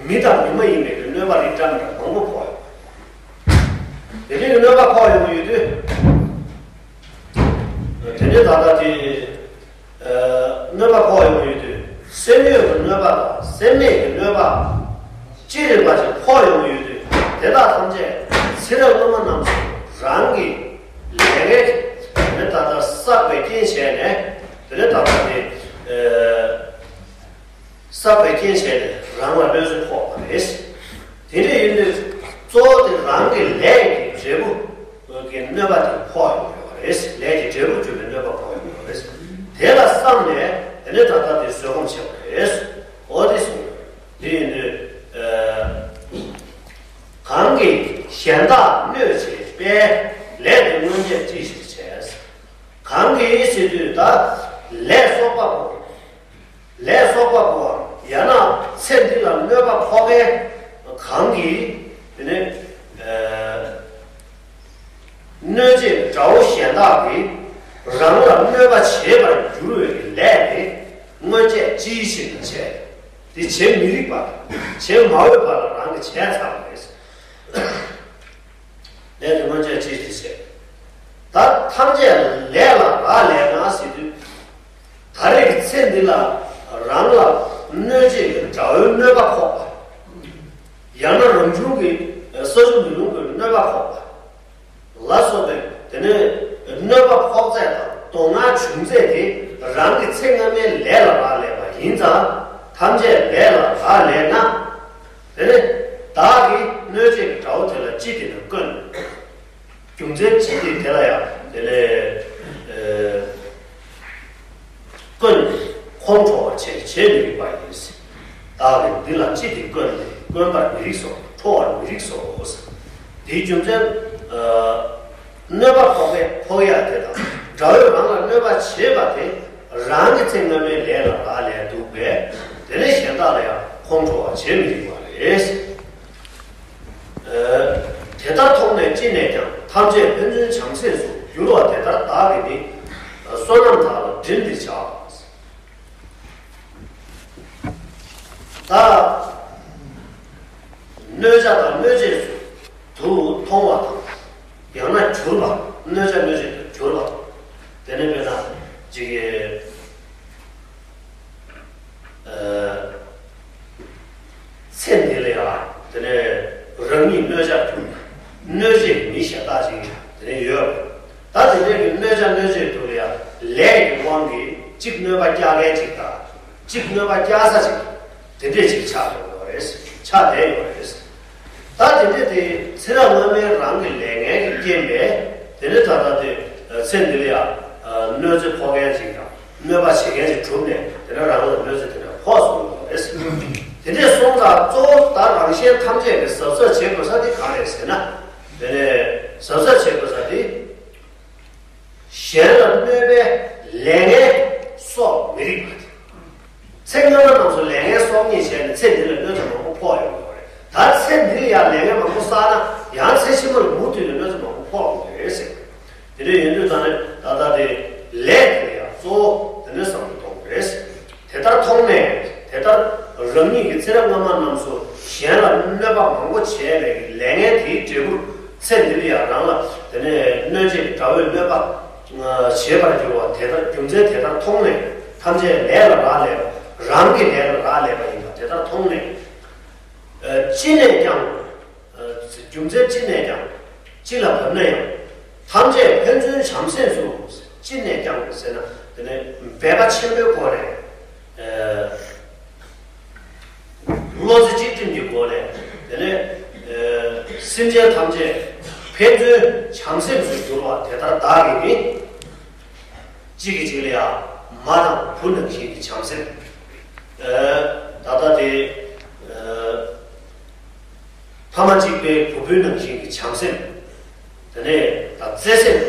མི་དང་མི་མ་ཡིན་པའི་གནོད་པ་རིགས་འདྲ་མི་འདྲ་མང་པོ་ཕོག་ཡོད། དེ་འདྲའི་གནོད་པ་ཕོག་ཡོང་གི་ཡོད་དུས། དེ་འདྲའི་ད་ལྟ་དེ་གནོད་པ་ཕོག་ཡོང་གི་ཡོད་དུས། སེམས་ཡོད་ཀྱི་གནོད་པ་དང་སེམས་མེད་ཀྱི་གནོད་པ་ཅི་རིགས་པ་ཞིག་ཕོག་ཡོང་གི་ཡོད་དུས། དེ་དག་ཐམས་ཅད་ཚེ་རབས་སྔོན་མ་རྣམས་སུ་རང་གི་ལས་ཀའི་དེ་ནས་ད་ལྟ་བསགས་པའི་རྐྱེན་བྱས་ནས། དེ་ནས་ད་ལྟ་དེ་ཨ་བསགས་པའི་རྐྱེན་བྱས་ནས་རང་ལ་གནོད་འཚེ་ཕོག་པ་རེད། དེ་འདྲ་ཡིན་དུས་གཙོ་བོ་དེ་རང་གི་ལས་ཀྱི་འབྲས་བུ་གི་གནོད་པ་དེ་ཕོག་ཡོང་གི་ཡོད་པ་རེད། ལས་ཀྱི་འབྲས་བུ་གྱུར་པའི་གནོད་པ་ཕོག་ཡོང་གི་ཡོད་པ་རེད། དེ་ལ་བསམ་ནས་དེ་ནས་ད་ལྟ་དེ་བཟོད་སྒོམ་བྱེད་པ་རེད། འོ་དེ་སོང་། དེ་ཡིན་དུས་ཨ་གང་གིས་གཞན་དག་གནོད་བྱེད་པའི། ལས་དེ་སྔོན་ཆད་ཅི་ཞིག་བྱས། གང་གིས་ཟེར་དུས་ད་ལས་གསོག་པ་པོ། ལས་གསོག་པ་པོའམ་ཡང་ན་ཚེ་འདི་ལ་གནོད་པ་ཕོག་མཁན་གང་གིས་དེ་ནས་ཨ་གནོད་བྱེད་དགྲ་བོ་གཞན་དག་གིས་རང་ལ་གནོད་པ་བྱེད་པར་འགྱུར་བའི་ལས་དེ་སྔོན་ཆད་ཅིའི་ཕྱིར་མི་བྱས། དེ་བྱེད་མི་རིགས་པ། བྱེད་མ་འོས་པ་ལ་རང་གིས་བྱས་ཚར་བ་རེད། ལས་དེ་སྔོན་ཆད་ཅིའི་ཕྱིར་བྱས། ད་ཐམས་ཅད་ལས་ལ་རག་ལས་ན་ཟེར་དུས། ཚེ་འདི་ལ་རང་ལ་གནོད་བྱེད་ཀྱི་དགྲ་བོའི་གནོད་པ་ཕོག་པ། ཡང་ན་རང་བྱུང་གི་ས་ཆུ་མེ་རླུང་གི་གནོད་པ་ཕོག་པ་ལ་སོགས་པའི་དེ་ནས་གནོད་པ་ཕོག་ཚད་དང་སྡུག་བསྔལ་བྱུང་ཚད་དེ་རང་གི་ཚེ་སྔ་མའི་ལས་ལ་རག་ལས་པ་ཡིན་ཙང་། ཐམས་ཅད་ལས་ལ་རག་ལས་ན། དེ་ནས་བདག་གིས་གནོད་བྱེད་ཀྱི་དགྲ་བོ་དེ་ལ་ཅི་སྟེ་ནི་བཀོན། རྒྱུ་མཚན་ཅི་སྟེ་དེ་ལ་ཡང་དེ་ལས་ཨེ་བཀོན། ཁོང་ཁྲོ་བ་བྱེད་བྱེད་མི་རིགས་པ་ཡིན། བདག་གིས་འདི་ལ་ཅི་སྟེ་བཀོན་ཏེ་བཀོན་པར་མི་རིགས་སོ། ཁྲོ་བར་མི་རིགས་སོ། དེའི་རྒྱུ་མཚན་ཨ་གནོད་པ་ཕོག་པའི་ཕོག་ཡ་དེ་དང་དགྲ་བོས་རང་ལ་གནོད་པ་བྱེད་པ་དེ་རང་གི་ཚེ་སྔ་མའི་ལས་ལ་རག་ལས་འདུག་པས། དེ་ནས་གཞན་དག་ལ་ཡང་ཁོང་ཁྲོ་བ་བྱེད་མི་རིགས་པ་རེད། ཨ་དེ་ལྟར་མཐོང་ནས་ཅི་ནས་ཀྱང་ཐམས་ཅད་ཕན་ཚུན་བྱམས་སེམས་སུ་འགྱུར་བ་དེ་ལྟར་བདག་གིས་ནི་བསོད་ནམས་དག་ལ་བྲིན་ཏེ་བྱ། ད་གནོད་བྱ་དང་གནོད་བྱེད་དུ་མཐོང་བ་དང་། ཡང་ན་གྱུར་པ། གནོད་བྱ་གནོད་བྱེད་དུ་གྱུར་པ། དེ་ནས་དཔེར་ན་ཅིག་གིས་ཨ་ཚེ་འདི་ལ་ཡང་དེ་ནས་རང་ཉིད་གནོད་བྱར་གྱུར། གནོད་བྱེད་མི་གཞན་དག་ཅིག་དེ་ནས་ཡོད། ད་དེ་འདྲའི་གི་གནོད་བྱ་གནོད་བྱེད་དུ་ལ་ཡང་ལས་ཀྱི་དབང་གིས་གཅིག་གནོད་པ་རྒྱག་མཁན་ཅིག་དང་། གཅིག་གནོད་པ་རྒྱག་ས་ཅིག་དེ་འདྲས་ཅིག་ཆགས་ཡོང་གི་རེད། ཆགས་བསྡད་ཡོད་རེད། ད་དེ་འདྲས་དེ་ཚེ་རབས་སྔ་མའི་རང་གི་ལས་ངན་གྱི་རྐྱེན་པས་དེ་ནས་ད་ལྟ་དེ་ཚེ་འདི་ལ་ཡང་གནོད་འཚེ་ཕོག་མཁན་ཅིག་དང་། གནོད་པ་བྱེད་མཁན་ཅིག་གྲུབ་ནས་དེ་ནས་རང་ལ་གནོད་འཚེ་དེ་འདྲ་ཕོག་སོང་ཡོད་རེད། དེ་འདྲས་སོང་ཙང་གཙོ་བོ་ད་རང་གཞན་ཐམས་ཅད་ཀྱི་གཟབ་གཟབ་བྱེད་དགོས་ས་དེ་གང་རེད་ཟེར་ན། དེ་ནས་གཟབ་གཟབ་བྱེད་དགོས་ས་དེ། གཞན་ལ་གནོད་པའི་ལས་ངན་གསོག་མི་རིགས་པ་དེ། ཚེ་སྔ་མ་རྣམས་སུ་ལས་ངན་གསོག་ཉེས་བྱས་ནས་ཚེ་འདི་ལ་གནོད་འཚེ་མང་པོ་ཕོག་ཡོང་གི་རེད། ད་ཚེ་འདི་ལ་ཡང་ལས་ངན་མང་པོ་བསགས་ན་ཡང་ཚེ་ཕྱི་མ་ལ་མུ་མཐུད་ནས་གནོད་འཚེ་མང་པོ་ཕོག་དགོས་རེད་ཟེར། དེ་འདྲ་ཡིན་དུས་ད་ནི་ད་ལྟ་དེ་ལས་དེ་ལ་ཡང་གཙོ་བོ་དེ་ནས་བསམ་བློ་གཏོང་དགོས་རེད། དེ་ལྟར་མཐོང་ནས། དེ་ལྟར་རང་ཉིད་ཀྱི་ཚེ་རབས་སྔ་མ་རྣམས་སུ་གཞན་ལ་གནོད་པ་མང་པོ་བྱས་པའི་ལས་ངན་དེའི་འབྲས་བུར་ཚེ་འདི་ལ་ཡང་རང་ལ་དེ་ནས་གནོད་བྱེད་ཀྱི་དགྲ་བོས་གནོད་པ་བྱེད་པར་འགྱུར་བ་དེ་ལྟར། རྒྱུ་མཚན་དེ་ལྟར་མཐོང་ནས་ཐམས་ཅད་ལས་ལ་རག་ལས་པ། རང་གི་ལས་ལ་རག་ལས་པ་ཡིན་པ་དེ་ལྟར་མཐོང་ནས། ཅི་ནས་ཀྱང་། རྒྱུ་མཚན་ཅི་ནས་ཀྱང་། ཅི་ལ་བབ་ན་ཡང་། ཐམས་ཅད་ཕན་ཚུན་བྱམས་སེམས་སུ། ཅི་ནས་ཀྱང་ཟེར་ན་དེ་ནས་འབད་པ་ཆེན་པོའི་སྒོ་ནས། བློ་རྩེ་གཅིག་སྒྲིམ་གྱི་སྒོ་ནས་དེ་ནས་སེམས་ཅན་ཐམས་ཅད་ཕན་ཚུན་བྱམས་སེམས་སུ་འགྱུར་བ་དེ་ལྟར་བདག་གིས་ནི། གཅིག་གིས་གཅིག་ལ་ཡང་མ་དང་བུ་ནང་བཞིན་གྱི་བྱམས་སེམས། ད་ལྟ་དེ་ཕ་མ་གཅིག་པའི་བུ་སྤུན་ནང་བཞིན་གྱི་བྱམས་སེམས། དེ་ནས་ད་བརྩེ་སེམས།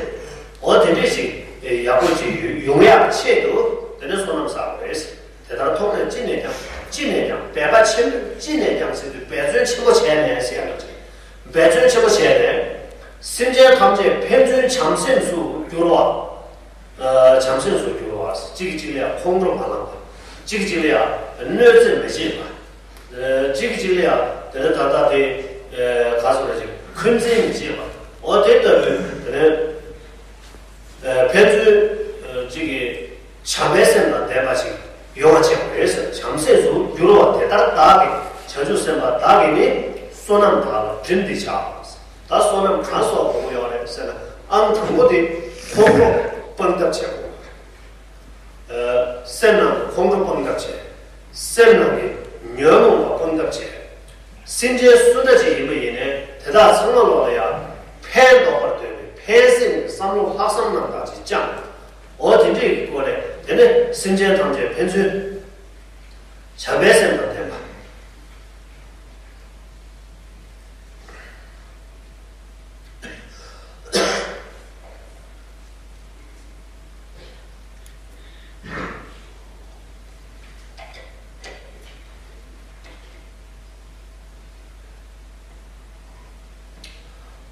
འོ་དེ་འདྲས་ཞིག་ཡག་པོ་ཅིག་ཡོང་ཡག་ཆེད་དུ་དེ་ནས་བསོད་ནམས་བསགས་པ་རེད། དེ་ལྟར་མཐོང་ནས་ཅི་ནས་ཀྱང་། ཅི་ནས་ཀྱང་། འབད་པ་ཆེན་པོས་ཅི་ནས་ཀྱང་ཟེར་དུས་འབད་བརྩོན་ཆེན་པོ་བྱས་ནས་ཟེར་ཡག་ཅིག་འབད་བརྩོན་ཆེན་པོ་བྱས་ནས། སེམས་ཅན་ཐམས་ཅད་ཕན་ཚུན་བྱམས་སེམས་སུ་འགྱུར་བ། བྱམས་སེམས་སུ་འགྱུར་བ། གཅིག་གིས་གཅིག་ལ་ཁོང་ཁྲོ་མ་ལངས་པ། གཅིག་གིས་གཅིག་ལ་གནོད་འཚེ་མི་བྱེད་པ། གཅིག་གིས་གཅིག་ལ་དེ་ནས་ད་ལྟ་དེ་ག་ཟེར་བ་ཅིག་འཁོན་འཛིན་མི་བྱེད་པ། འོ་དེ་ལྟ་བུའི་དེ་ནས་ཕན་ཚུན་གཅིག་གིས་བྱམས་པའི་སེམས་དང་ལྡན་པ་ཞིག་ཡོང་བ་བྱེད་པ་རེད་ཟེར། བྱམས་སེམས་སུ་འགྱུར་བ་དེ་ལྟར་བདག་གིས། བྱང་ཆུབ་སེམས་དཔའ་བདག་གིས་ནི། བསོད་ནམས་དག་ལ་བྲིན་ཏེ་བྱ། ད་བསོད་ནམས་གང་གསོག་དགོས་ཀྱི་ཡོད་རེད་ཟེར་ན། ཨང་དང་པོ་དེ་ཁོང་ཁྲོ་སྤང་ཐབས་བྱེད་དགོས། སེམས་ནང་གི་ཁོང་ཁྲོ་སྤང་ཐབས་བྱེད། སེམས་ནང་གི་ཉོན་མོངས་པ་སྤང་ཐབས་བྱེད། སེམས་ཅན་སུ་འདྲ་ཅིག་ཡིན་པ་ཡིན་ནའི་དེ་དག་ཚང་མ་ལོག་ལ་ཡང་ཕན་འདོགས་པར་འདོད་པའི་ཕན་སེམས་ཀྱི་བསམ་བློ་ལྷག་བསམ་རྣམ་དག་ཅིག་བཅངས། འོ་དེ་འདྲའི་སྒོ་ནས་དེ་ནས་སེམས་ཅན་ཐམས་ཅད་ཕན་ཚུན་བྱམས་པའི་སེམས་དང་ལྡན་པ།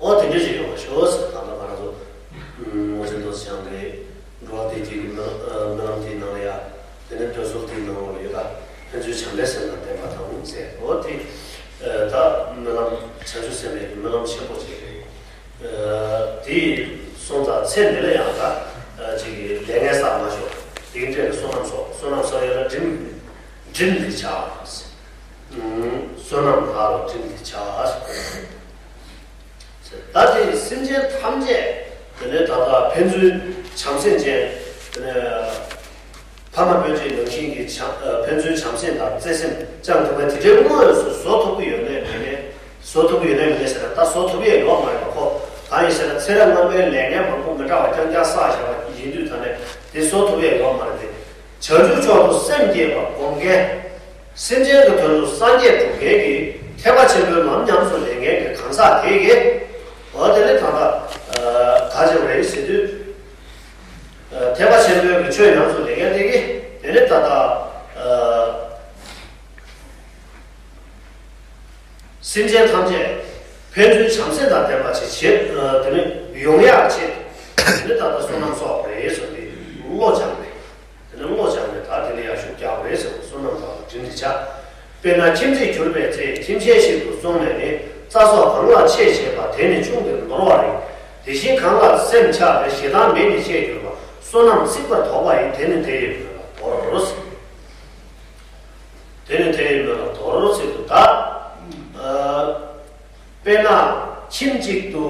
འོ་དེ་འདྲ་ཞིག་ཡོང་བ་ཤོག་ཟེར། ད་ལྟ་ང་རང་ཚོ་ངོ་ཚ་མདོ་སྦྱང་གི་འགྲོ་བ་བདེ་སྐྱིད་ཀྱི་སྨོན་ལམ་དེའི་ནང་ལ་ཡ། དེ་ནས་འདོད་གསོལ་དེའི་ནང་ལ་ཡོད་ད། ཕན་ཚུན་བྱམས་པའི་སེམས་དང་ལྡན་པ་དང་ཟེར། འོ་དེ་ད་སྨོན་ལམ་བྱང་ཆུབ་སེམས་དཔའི་སྨོན་ལམ་ཆེན་པོ་ཅིག་རེད། དེ་སོང་ཙང་ཚེ་འདི་ལ་ཡང་ད་ཅིག་གི་ལས་ངན་བསགས་མ་ཤོག། དེའི་འཕྲལ་ལ་བསོད་ནམས་ བསོད་ནམས་སོགས་ཡོད་ན་སྒྲིམ་སྒྲིམ་སྟེ་བྱ། བསོད་ནམས་ལ་སྒྲིམ་སྟེ་བྱ། ད་དེ་སེམས་ཅན་ཐམས་ཅད་དེ་ནས་ད་ལྟ་ཕན་ཚུན་བྱམས་སེམས་ཅན། དེ་ནས་ཕ་མ་དཔེ་ཆའི་ནང་བཞིན་གྱི་བྱམས་ཨ་ཕན་ཚུན་བྱམས་སེམས་དང་བརྩེ་སེམས་བཅངས་ཐུབ་པ་དེ་འདྲའི་དངོས་སུ་བཟོ་ཐུབ་ཀྱི་ཡོད་ནའི་མེད་ནའི། བཟོ་ཐུབ་ཀྱི་ཡོད་ནའི་མེད་ནའི་ཟེར་ན། ད་བཟོ་ཐུབ་ཡས་ཡོད་མ་རེད་པ། ཁོ་གང་ཡིན་ཟེར་ན། ཚེ་རབས་སྔོན་མའི་ལས་ངན་མང་པོ་མི་འདྲ་བ་རྐྱང་རྐྱང་བསགས་བཞག་པ་ཡིན་དུས། ད་ནས་དེ་བཟོ་ཐུབ་ཡས་ཡོད་མ་རེད་དེ། བྱང་ཆུབ་མཆོག་ཏུ་སེམས་བསྐྱེད་པ་སྒོམ་མཁན། སེམས་ཅན་གྱི་དོན་དུ་སངས་རྒྱས་སྒྲུབ་མཁན་གྱི་ཐེག་པ་ཆེན་པོའི་ལམ་ཉམས་སུ་ལེན་མཁན་གྱི་གང་ཟག་དེ་གིས། འོ་དེ་ནི་ད་ལྟ་ག་བྱེད་པ་རེད་ཟེར་དུས། ཐེག་པ་ཆེན་པོའི་གི་ཆོས་ཉམས་སུ་ལེན་མཁན་དེ་གིས་དེ་ནི་ད་ལྟ་སེམས་ཅན་ཐམས་ཅད་ཕན་ཚུན་བྱམས་བརྩེ་དང་ལྡན་པ་ཞིག་བྱེད། དེ་ནི་ཡོང་ཡག་ཆེད་དེ་ནི་ད་ལྟ་བསོད་ནམས་གསོག་པ་རེད་ཟེར་ཏེ་བློ་སྦྱངས་ནས། དེ་ནས་བློ་སྦྱངས་ནས་ད་དེ་ནས་ཡར་ཤུགས་རྒྱག་པ་རེད་ཟེར་བ། བསོད་ནམས་དང་དྲིན་དེ་བྱ། དཔེར་ན་ཁྱིམ་མཚེས་གྱུར་པའི་ཚེ། ཁྱིམ་གཞན་ཞིག་ཏུ་སོང་ནས་ནི། རྩྭ་སོགས་གང་ལ་ཆེས་བྱེད་པ། དེ་ནི་ཆུང་དེར་འདོར་བ་ཡིན། དེ་བཞིན་གང་ལ་སེམས་ཆགས་པའི། ཞེ་སྡང་མེད་ནི་ཆེས་གྱུར་པ། བསོད་ནམས་ཚིག་པར་དོགས་པ་ཡིན། དེ་ནི་དེ་ཡི་མོད་ལ་དོར། དེ་ནི་དེ་ཡི་མོད་ལ་དོར་ཟེར་དུས་ད། ཨ། དཔེར་ན་ཁྱིམ་གཅིག་ཏུ་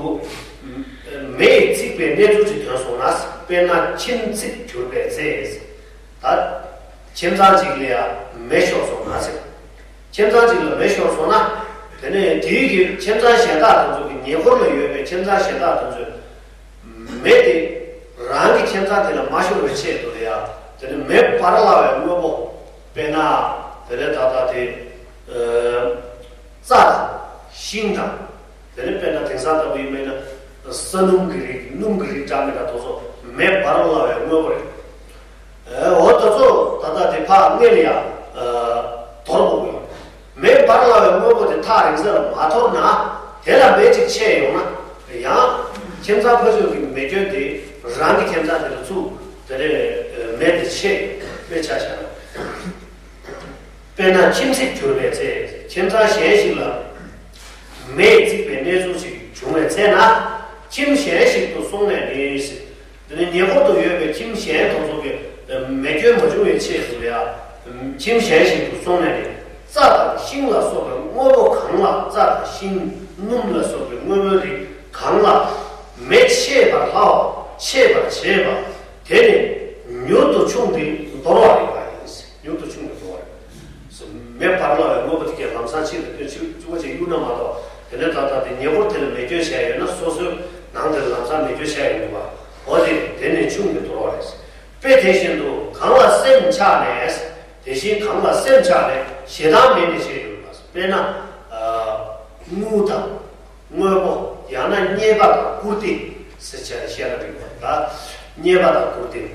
མེ་ཡིས་ཚིག་པའི་གནས་ཚུལ་ཅིག་ཐོན་སོང་ན། དཔེར་ན་ཁྱིམ་ཚིག་གྱུར་པའི་ཚེ། ད་ཁྱིམ་ཚང་གཅིག་ལ་ཡང་མེ་ཤོར་སོང་ན་ཟེར། ཁྱིམ་ཚང་གཅིག་ལ་མེ་ཤོར་སོང་ན། དེ་ནས་དེའི་གི་ཁྱིམ་ཚང་གཞན་དག་དེ་ཚོ་གི། ཉེ་འཁོར་ལ་ཡོད་པའི་ཁྱིམ་ཚང་གཞན་དག་དེ་ཚོས་མེ་དེ་རང་གི་ཁྱིམ་ཚང་དེ་ལ་མ་ཤོར་བའི་ཆེད་དུ་ལ་ཡང་། དེ་ནས་མེ་འབར་སླ་བའི་དངོས་པོ། དཔེར་ན་དེ་ནས་ད་ལྟ་དེ། ཨ། རྩྭ་དང་ཤིང་དང་། དེ་ནས་དཔེར་ན་དེང་སང་ལྟ་བུ་ཡིན་པ་ཡིན་ན་ས་སྣུམ་གྱི་རིགས། སྣུམ་གྱི་རིགས་འདྲ་མི་འདྲ་དེ་ཚོ་མེ་འབར་སླ་བའི་དངོས་པོ་རེད། ཨེ། འོ་དེ་ཚོ་ད་ལྟ་དེ་ཕར་སྔོན་ལ་ཡང་། ཨ། དོར་དགོས་ཀྱི་ཡོད། མེ་འབར་སླ་བའི་དངོས་པོ་དེ་ཐག་རིང་ས་ལ་མ་དོར་ན། དེ་ལ་མེ་གཅིག་ཆད་ཡོང་ན་ཡང་། ཁྱིམ་ཚང་ཕ་ཚོས་ཀྱི་མེ་སྐྱོན་དེ་རང་གི་ཁྱིམ་ཚང་དེ་ལ་ཚུགས། དེ་ནས་མེ་དེ་ཆད། དཔེ་ཆ་བཞག་ན། དཔེར་ན་ཁྱིམ་ཚིག་གྱུར་པའི་ཚེ། ཁྱིམ་ཚང་གཞན་ཞིག་ལ་མེས་ཚིག་པའི་གནས་ཚུལ་ཞིག་བྱུང་བའི་ཚེ་ན། ཁྱིམ་གཞན་ཞིག་ཏུ་སོང་ནས་ནི། དེ་ནི་ཉེ་འཁོར་དུ་ཡོད་པའི་ཁྱིམ་གཞན་དེ་ཚོ་གི་མེ་སྐྱོན་མ་བྱུང་བའི་ཆེད་དུ་ཡང་། ཁྱིམ་གཞན་ཞིག་ཏུ་སོང་ནས་ནི། རྩྭ་དང་ཤིང་ལ་སོགས་པའི་དངོས་པོ་གང་ལ། རྩྭ་དང་ཤིང་སྣུམ་ལ་སོགས་པའི་དངོས་པོའི་རིགས་གང་ལ་མེ་མཆེད་པར་སླ་བ། མཆེད་པར་བྱེད་པ། དེ་ནི་མྱུར་དུ་ཕྱུང་སྟེ་འདོར་བ་ཡིན་པ་ཡིན། མྱུར་དུ་ཕྱུང་སྟེ་འདོར་བ་ཡིན། མེ་འབར་སླ་བའི་དངོས་པོ་དེ་གས་ལམ་སང་ཕྱི་ལ་སྟོན། ཕྱི་ཕྱི་བ་ཅིག་གཡུག་ན་མ་གཏོགས། དེ་ནས་ད་ལྟ་དེ་ཉེ་འཁོར་དེ་ལ་མེ་སྐྱོན་བྱས་ཡོད་ན། སོ་སོའི་ནང་དེ་ལ་ལམ་སང་མེ་སྐྱོན་བྱས་ཡོད་འདུག་པ། འོ་དེ་དེ་ནི་ཕྱུང་སྟེ་འདོར་བ་རེད། དཔེ་དེ་བཞིན་དུ་གང་ལ་སེམས་ཆགས་ནས། དེ་བཞིན་གང་ལ་སེམས་ཆགས་ནས། ཞེ་སྡང་མེད་ནི་ཆེས་གྱུར་པ། དཔེར་ན་དངུལ་དང་དངོས་པོ། ཡང་ན་རྙེད་པ་དང་བཀུར་སྟི་ཟེར་བྱས་བཤད་ན་འགྲིག་པ། ད་རྙེད་པ་དང་བཀུར་སྟི།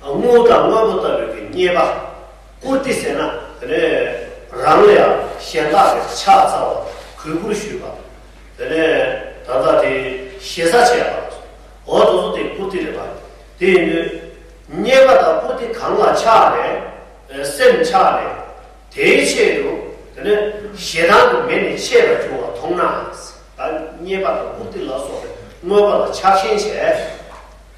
དངུལ་དང་དངོས་པོ་ལྟ་བུའི་གི་རྙེད་པ། བཀུར་སྟི་ཟེར་ན་དེ་ནས་རང་ལ་ཡང་གཞན་དག་གི་ཕྱག་འཚལ་བ། གུས་བཀུར་ཞུས་པ། དེ་ནས་ད་ལྟ་དེ་ཞེ་ས་བྱས་པ། འོ་དེ་ཚོ་དེ་བཀུར་སྟི་རེད་པ། དེ་ཡིན་དུས་རྙེད་པ་དང་བཀུར་སྟི་གང་ལ་ཆགས་ནས། སེམས་ཆགས་ནས། དེའི་ཆེད་དུ་དེ་ནས་ཞེ་སྡང་གི་མེ་ནི་མཆེད་པར་འགྱུར་བ་མཐོང་ན། ད་རྙེད་པ་དང་བཀུར་སྟི་ལ་སོགས་པའི་དངོས་པོ་ལ་ཆགས་ཞེན་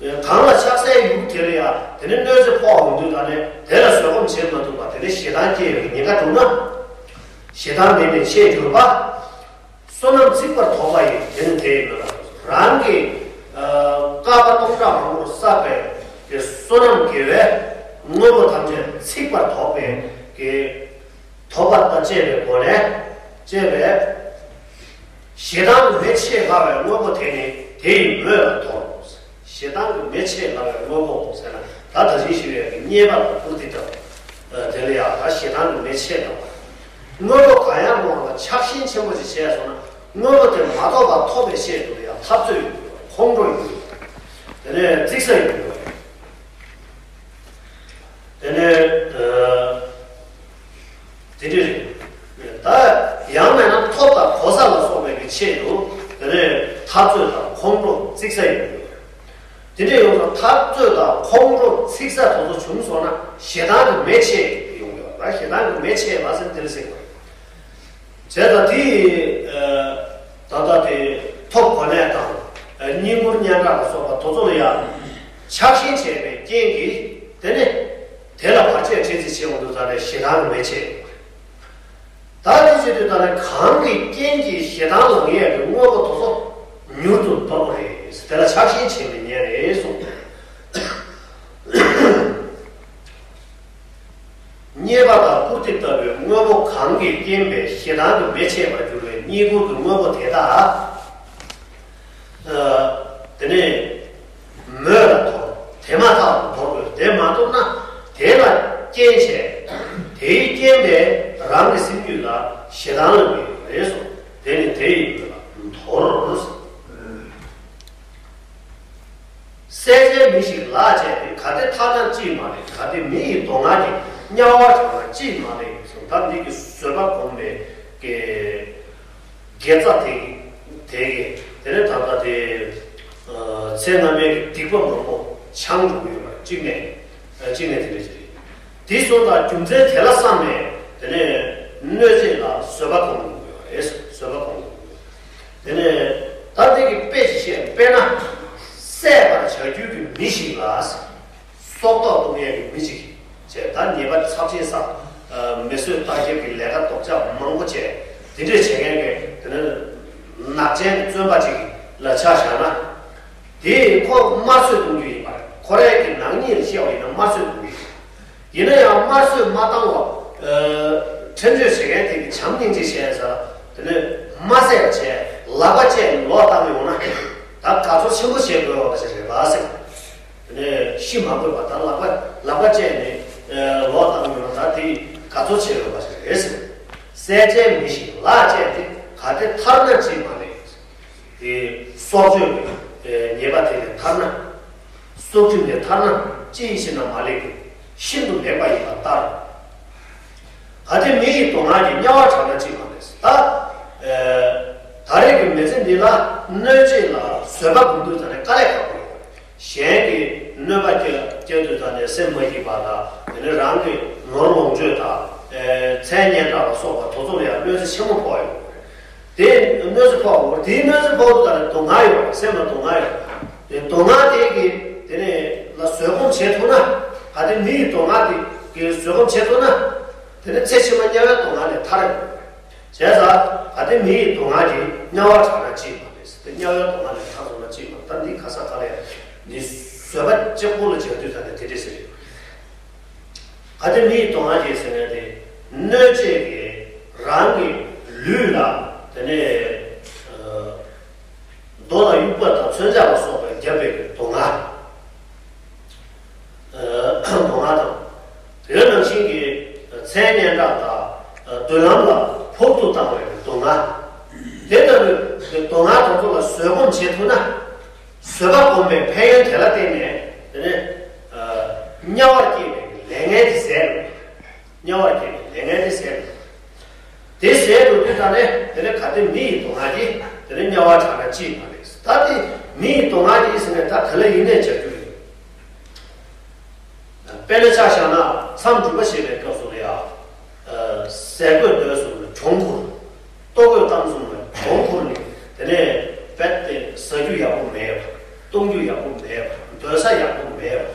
བྱས། གང་ལ་ཆགས་སའི་ཡུལ་དེ་ལ་ཡང་དེ་ནས་གནོད་འཚེ་ཕོག་འོང་དུས། ད་ནས་དེ་ལ་བཟོད་སྒོམ་བྱེད་མ་ཐུབ་པ། དེ་ནས་ཞེ་སྡང་སྐྱེ་བའི་ཉེན་ཁ་འདུག་ན། ཞེ་སྡང་མེད་ནི་མཆེད་གྱུར་པ། བསོད་ནམས་ཚིག་པར་དོགས་པ་ཡིས། དེ་ནི་དེ་ཡི་མོད་ལ། རང་གིས་ཨ་བསྐལ་པ་སྟོང་ཕྲག་མང་པོར་བསགས་པའི་གི་བསོད་ནམས་དགེ་བའི་དངོས་པོ་ཐམས་ཅད་ཚིག་པར་དོགས་པའི་གི་དོགས་པ་དང་བཅས་པའི་སྒོ་ནས། བཅས་པའི་ཞེ་སྡང་གི་མེ་མཆེད་སླ་བའི་དངོས་པོ་དེ་ནི་དེ་ཡི་མོད་ལ་དོར། ཞེ་སྡང་གི་མེ་མཆེད་སླ་བའི་དངོས་པོ་ཟེར་ན། ད་ད་གིན་ཞུས་པའི་རྙེད་པ་དང་བཀུར་སྟི་དང་། དེ་ལ་ཡང་ད་ཞེ་སྡང་གི་མེ་མཆེད་སླ་བ། དངོས་པོ་གང་ཡང་མ་འོངས་ལ་ཆགས་ཞེན་ཆེན་པོ་ཞིག་བྱས་སོང་ན། དངོས་པོ་དེ་མ་ཐོབ་པ་ཐོབ་པའི་ཆེད་དུ་ཡང་འཐབ་རྩོད་ཡོང་གི་ཡོད། ཁོང་ཁྲོ་ཡོང་གི་ཡོད། དེ་ནས་ཙིག་ཟ་ཡོང་གི་ཡོད། དེ་ནས་ཨ་དེ་འདྲ་རེད། ད་ཡང་མིན་ན་ཐོབ་དང་གོ་ས་ལ་སོགས་པའི་གི་ཆེད་དུ། དེ་ནས་འཐབ་རྩོད་དང་ཁོང་ཁྲོ་ཙིག་ཟ་ཡོང་གི་ཡོད། དེ་འདྲ་ཡོང་ཙང་འཐབ་རྩོད་དང་ཁོང་ཁྲོ་ཙིག་ཟ་དེ་ཚོ་བྱུང་སོང་ན་ཞེ་སྡང་གི་མེ་མཆེད་ཡོང་གི་ཡོད་རེད། ཞེ་སྡང་གི་མེ་མཆེད་པ་ཟེར་དེ་ལ་ཟེར་གི་རེད། བྱས་ཙང་དེ་ཡི་ད་ལྟ་དེ་ཐོབ་གོ་གནས་དང་། སྙིང་ཁུར་སྙན་གྲགས་ལ་སོགས་པ་དེ་ཚོ་ལ་ཡང་ཆགས་ཞེན་བྱས་པའི་རྐྱེན་གྱིས། དེ་ནས་ བྱེད་འོང་དུས་ཙང་ནས་ཞེ་སྡང་གི་མེ་ཆད། ད་དེ་བྱེད་དུས་ཙང་ནས་གང་གི་རྐྱེན་གྱིས་ཞེ་སྡང་ལ་ངེས་པའི་དངོས་པོ་དེ་ཚོ་མྱུར་དུ་འདོར་དགོས་རེད། དེ་ལ་ཆགས་ཞེན་བྱེད་མི་ཉན་རེད་གསུངས། རྙེད་པ་དང་བཀུར་སྟི་ལྟ་བུའི་དངོས་པོ་གང་གིས་རྐྱེན་པས་ཞེ་སྡང་གི་མེ་ཆད་པར་འགྱུར་བའི་རྙེད་བཀུར་གྱི་དངོས་པོ་དེ་དག་དེ་ནས་མོས་ལ་དོར། དེ་མ་ཐག་ཏུ་དོར་དགོས། དེ་མ་དོར་ན་དེ་ལ་རྐྱེན་བྱས། དེའི་རྐྱེན་པས་རང་གི་སེམས་རྒྱུད་ལ་ཞེ་སྡང་ལ་འགྱུར་རེད་གསུངས། དེ་ནི་དེ་ཡི་དོན་ལ་དོར། བསད་བྱའི་མི་ཞིག་ལག་བཅད་དེ། གལ་ཏེ་ཐར་ན་ཅིས་མ་ལེགས། གལ་ཏེ་མི་ཡི་སྡུག་བསྔལ་གྱིས་དམྱལ་བར་དྲངས་ན་ཅིས་མ་ལེགས་གསུངས། ད་འདི་གི་བཟོད་པ་སྒོམ་པའི་གི་དགེ་རྩ་དེ་གི་དེ་གི་དེ་ནས་ད་ལྟ་དེ་ཚེ་སྔ་མའི་གི་སྡིག་པ་མང་པོ་བྱང་འགྲོ་གི་ཡོད་པ་གཅིག་ནས་གཅིག་ནས་དེ་འདྲ་ཞིག་རེད། དེ་སོང་ཙང་རྒྱུ་མཚན་དེ་ལ་བསམ་ནས་དེ་ནས་གནོད་བྱེད་ལ་བཟོད་པ་སྒོམ་དགོས་པ་རེད། བཟོད་པ་སྒོམ་དགོས། དེ་ནས་ད་དེ་གི་དཔེ་ཞིག་བཤད། དཔེར་ན་བསད་པར་བྱ་རྒྱུ་གི་མི་ཞིག་ལ། སྲོག་ཐོག་གཏོང་ཡས་ཀྱི་མི་ཞིག་བྱས། ད་ཉེས་པ་ཚབས་ཆེན་བསགས། མི་གསོད་ལྟ་འགེབས་ཀྱི་ལས་ཀ་ལྡོག་ཆ་མང་པོ་བྱས། དེ་འདྲས་བྱེད་མཁན་གྱི་དེ་ནས་ནག་ཅན་གྱི་བཙོན་པ་ཅིག་ལ་ཆ་བཞག་ན། དེས་ཁོ་དམར་གསོད་གཏོང་རྒྱུ་ཡིན་པ་རེད། ཁོ་རའི་གི་ནག་ཉེས་ལ་བཤད་པ་ཡིན་ན་དམར་གསོད་གཏོང་རྒྱུ་ཡིན། ཡིན་ན་ཡང་དམར་གསོད་མ་བཏང་བ། ཁྲིམས་གཅོད་བྱེད་མཁན་དེ་གི་བྱམས་སྙིང་རྗེ་བྱས་ཟེར། དེ་ནས་མ་བསད་པ་བྱས་ལག་པ་བཅད་ནས་ལོག་བཏང་ཡོང་ན། ད་དགའ་ཚོར་ཆེན་པོ་བྱེད་དགོས་པ་ཞིག་རེད་པ་ཟེར། དེ་ནས་ཤི་མ་དགོས་པ་ད་ལག་པ་ལག་པ་བཅད་ནས་ལོག་བཏང་ཡོང་ན་ད་དེ་དགའ་ཚོར་བྱེད་དགོས་པ་ཞིག་རེད་ཟེར། བསད་བྱའི་མི་ཞིག་ལག་བཅད་དེ། གལ་ཏེ་ཐར་ན་ཅིས་མ་ལེགས། དེ་སྲོག་གཅོད་ཀྱི་ཉེས་པ་དེ་ལས་ཐར་ན། སྲོག་ཁྲིམས་ལས་ཐར་ན་ཅི་ཡིན་ཞེ་ན་མ་ལེགས་ཏེ། ཤིན་ཏུ་ལེགས་པ་ཡིན་པ་ལྟར། གལ་ཏེ་མི་ཡི་སྡུག་བསྔལ་གྱིས་དམྱལ་བར་དྲངས་ན་ཅིས་མ་ལེགས། ད་ད་རེས་ཀྱི་མི་ཚེ་འདི་ལ་གནོད་བྱེད་ལ་བཟོད་པ་སྒོམ་དུས་ཙམ་ནས་དཀའ་ལས་ཁག་པོ་ཡོད། གཞན་གྱིས་གནོད་པ་བསྐྱལ་བསྐྱལ་དུས་ཙམ་ནས་སེམས་མ་སྐྱིད་པ་དང་། དེ་ནས་རང་གི་ནོར་ལོངས་སྤྱོད་དང་། མཚན་སྙན་གྲགས་ལ་སོགས་པ་དེ་ཚོ་ལ་ཡང་གནོད་འཚེ་ཆེན་པོ་ཕོག་ཡོད། དེ་གནོད་འཚེ་ཕོག་འོ། དེའི་གནོད་འཚེ་ཕོག་དུས་ཙམ་ནས་སྡུག་བསྔལ་ཡོད། སེམས་ལ་སྡུག་བསྔལ་ཡོད། དེ་སྡུག་བསྔལ་དེ་གི་དེ་ནས་ལ་བཟོད་སྒོམ་བྱེད་ཐུབ་ན། གལ་ཏེ་མི་ཡི་སྡུག་བསྔལ་དེ་གི་བཟོད་སྒོམ་བྱེད་ཐུབ་ན། དེ་ནས་ཚེ་ཕྱི་མ་དམྱལ་བའི་སྡུག་བསྔལ་ལས་ཐར་ཡོང་། བྱས་ཙང་གལ་ཏེ་མི་ཡི་སྡུག་བསྔལ་གྱིས་དམྱལ་བར་དྲངས་ན་ཅིས་མ་ལེགས། དེ་དམྱལ་བའི་སྡུག་བསྔལ་ལས་ཐར་སོང་ན་ཅིས་མ། ད་འདི་ག་ས་ག་ལ་ཡང་འདི་བཟོད་པ་གཅིག་པུ་ལ་བྱེད་དུས་ཙམ་ནས་དེ་འདྲས་ཟེར་ཡོད། གལ་ཏེ་མི་ཡི་སྡུག་བསྔལ་གྱིས་ཟེར་ནས་དེ། གནོད་བྱེད་ཀྱིས་རང་གི་ལུས་ལ་དེ་ནས་རྡོ་དང་དབྱུག་པ་དང་མཚོན་ཆ་ལ་སོགས་པས་བརྒྱབ་པའི་སྡུག་བསྔལ། སྡུག་བསྔལ་དང་། དེ་ནང་བཞིན་གྱི་མཚན་སྙན་གྲགས་དང་མདུན་ལམ་ལ་ཕོག་ཐུག་བཏང་བའི་སྡུག་བསྔལ། དེ་ལྟ་བུའི་སྡུག་བསྔལ་དེ་ཚོ་ལ་བཟོད་སྒོམ་བྱེད་ཐུབ་ན། བཟོད་པ་སྒོམ་པའི་ཕན་ཡོན་དེ་ལ་བརྟེན་ནས་དེ་ནས་དམྱལ་བར་སྐྱེས་པའི་ལས་ངན་དེ་ཟད་འགྲོ། དམྱལ་བར་སྐྱེས་པའི་ལས་ངན་དེ་ཟད་འགྲོ། དེ་ཟད་འགྲོ་དུས་ད་ནས་དེ་ནས་གལ་ཏེ་མི་ཡི་སྡུག་བསྔལ་གྱིས་དེ་ནས་དམྱལ་བར་དྲངས་ན་ཅིས་མ་ལེགས། ད་དེ་མི་ཡི་སྡུག་བསྔལ་གྱིས་ཟེར་ནས་ད་དེ་ལ་ཡིན་ནས་བྱ་རྒྱུ་རེད། དཔེར་ན་ཆ་བཞག་ན་མཚམས་སྒྲུབ་པ་བྱེད་པའི་སྐབས་སུ་ལ་ཡང་། ཟས་གོས་སྡོད་གསུམ་ལ་གྱོང་ཁུར། ལྟོ་གོས་གཏམ་གསུམ་ལ་གྱོང་ཁུར་ནས་དེ་ནས་རྦད་དེ་ཟ་རྒྱུ་ཡག་པོ་མེད་པ། བཏུང་རྒྱུ་ཡག་པོ་མེད་པ། སྡོད་ས་ཡག་པོ་མེད་པ།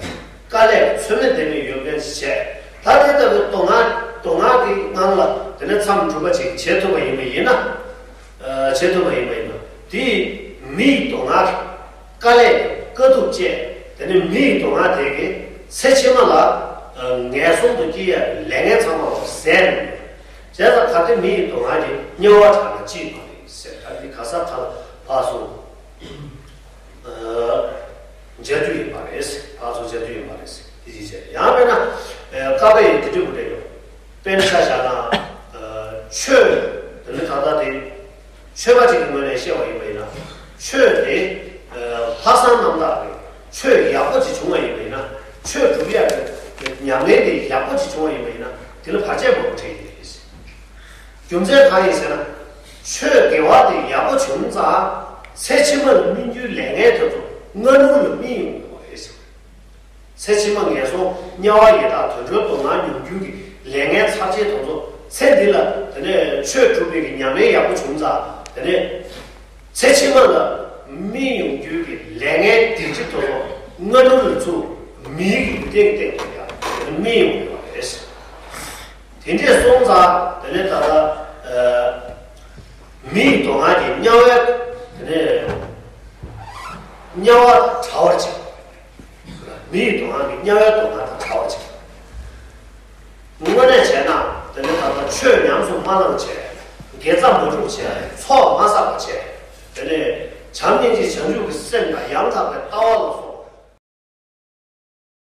དཀའ་ལས་ཚོད་མེད་དེ་ནས་ཡོད་མཁན་ཞིག་བྱས། ད་དེ་ལྟ་བུའི་སྡུག་བསྔལ་སྡུག་བསྔལ་གྱི་ངང་ལ་དེ་ནས་མཚམས་སྒྲུབ་པ་ཅིག་བྱེད་ཐུབ་པ་ཡིན་པ་ཡིན་ན། བྱེད་ཐུབ་པ་ཡིན་པ་ཡིན་ན། དེས་མི་ཡི་སྡུག་བསྔལ། དཀའ་ལས་དཀའ་ཐུབ་བཅས། དེ་ནི་མི་ཡི་སྡུག་བསྔལ་དེ་གིས་ཚེ་ཕྱི་མ་ལ་ངན་སོང་དུ་སྐྱེ་ཡ་ལས་ངན་ཚང་མ་ལ་ཟད་ནས། བྱས་ཙང་གལ་ཏེ་མི་ཡི་སྡུག་བསྔལ་གྱིས་དམྱལ་བར་དྲངས་ན་ཅིས་མ་ལེགས་ཟེར། ད་འདི་ག་ས་ག་ལ་ཕར་སོང་མཇལ་རྒྱུ་ཡིན་པ་རེད། ཕར་སོང་མཇལ་རྒྱུ་ཡིན་པ་རེད། དེ་ཅིག་བྱས། ཡང་དཔེར་ན་ཀ་པ་ཡི་དེ་འདྲ་བུ་འདྲ་ཡོད། དཔེར་ན་ཆ་བཞག་ན། ཆོས་དེ་ནི་ད་ལྟ་དེ། ཆོས་པ་ཅིག་གི་ངོས་ནས་བཤད་པ་ཡིན་པ་ཡིན་ན། ཆོས་དེ་ལྷག་བསམ་རྣམ་དག་གི་ཆོས་ཡག་པོ་ཅིག་བྱུང་བ་ཡིན་པ་ཡིན་ན། ཆོས་སྒྲུབ་ཡག་གི་ཉམས་ལེན་དེ་ཡག་པོ་ཅིག་བྱུང་བ་ཡིན་པ་ཡིན་ན། དེ་ལ་བར་ཆད་མང་པོ་འཕྲད་ཀྱི་རེད། རྒྱུ་མཚན་གང་ཡིན་ཟེར་ན། ཆོས་དགེ་བ་དེ་ཡག་པོ་བྱུང་ཙང་ཚེ་ཕྱི་མ་ལ་སྨིན་རྒྱུའི་ལས་ངན་དེ་ཚོ་སྔ་སྣུར་ལ་སྨིན་ཡོང་གི་རེད། ཚེ་ཕྱི་མ་ངན་སོང་དམྱལ་བ་ཡི་དྭགས་དུད་འགྲོའི་སྡུག་བསྔལ་མྱོང་རྒྱུ་གི་ལས་ངན་ཚབས་ཆེན་དེ་ཚོ་ཚེ་འདི་ལ་དེ་ནས་ཆོས་སྒྲུབ་པའི་གི་ཉམས་ལེན་ཡག་པོ་བྱུང་ཙང་དེ་ནས་ཚེ་ཕྱི་མ་ལ་སྨིན་ཡོང་རྒྱུ་གི་ལས་ངན་སྡིག་སྒྲིབ་དེ་ཚོ་སྔ་སྣུར་ལ་ཚུར་མིའི་གི་སྟེང་སྟེང་དུ་ཡང་སྨིན་ཡོང་གི་ཡོད་པ་རེད། དེ་འདྲས་སོང་ཙང་དེ་ནས་ད་ལྟ་ཨ་མི་ཡི་སྡུག་བསྔལ་གྱི་དམྱལ་བའི་དེ་ནས་དམྱལ་བ་དང་བྲལ་བར་བྱེད། མི་ཡི་སྡུག་བསྔལ་གྱི་དམྱལ་བའི་སྡུག་བསྔལ་དང་བྲལ་བར་བྱེད། དངོས་གནས་བྱས་ན་དེ་ནས་ད་ལྟ་ཆོས་ཉམས་སུ་མ་བླངས་བྱས། དགེ་རྩ་མ་བསྒྲུབས་བྱས། ཚོགས་མ་བསགས་པ་བྱས། དེ་ནས་བྱམས་སྙིང་རྗེ་བྱང་ཆུབ་ཀྱི་སེམས་དང་ཡང་དག་པའི་ལྟ་བ་ལ་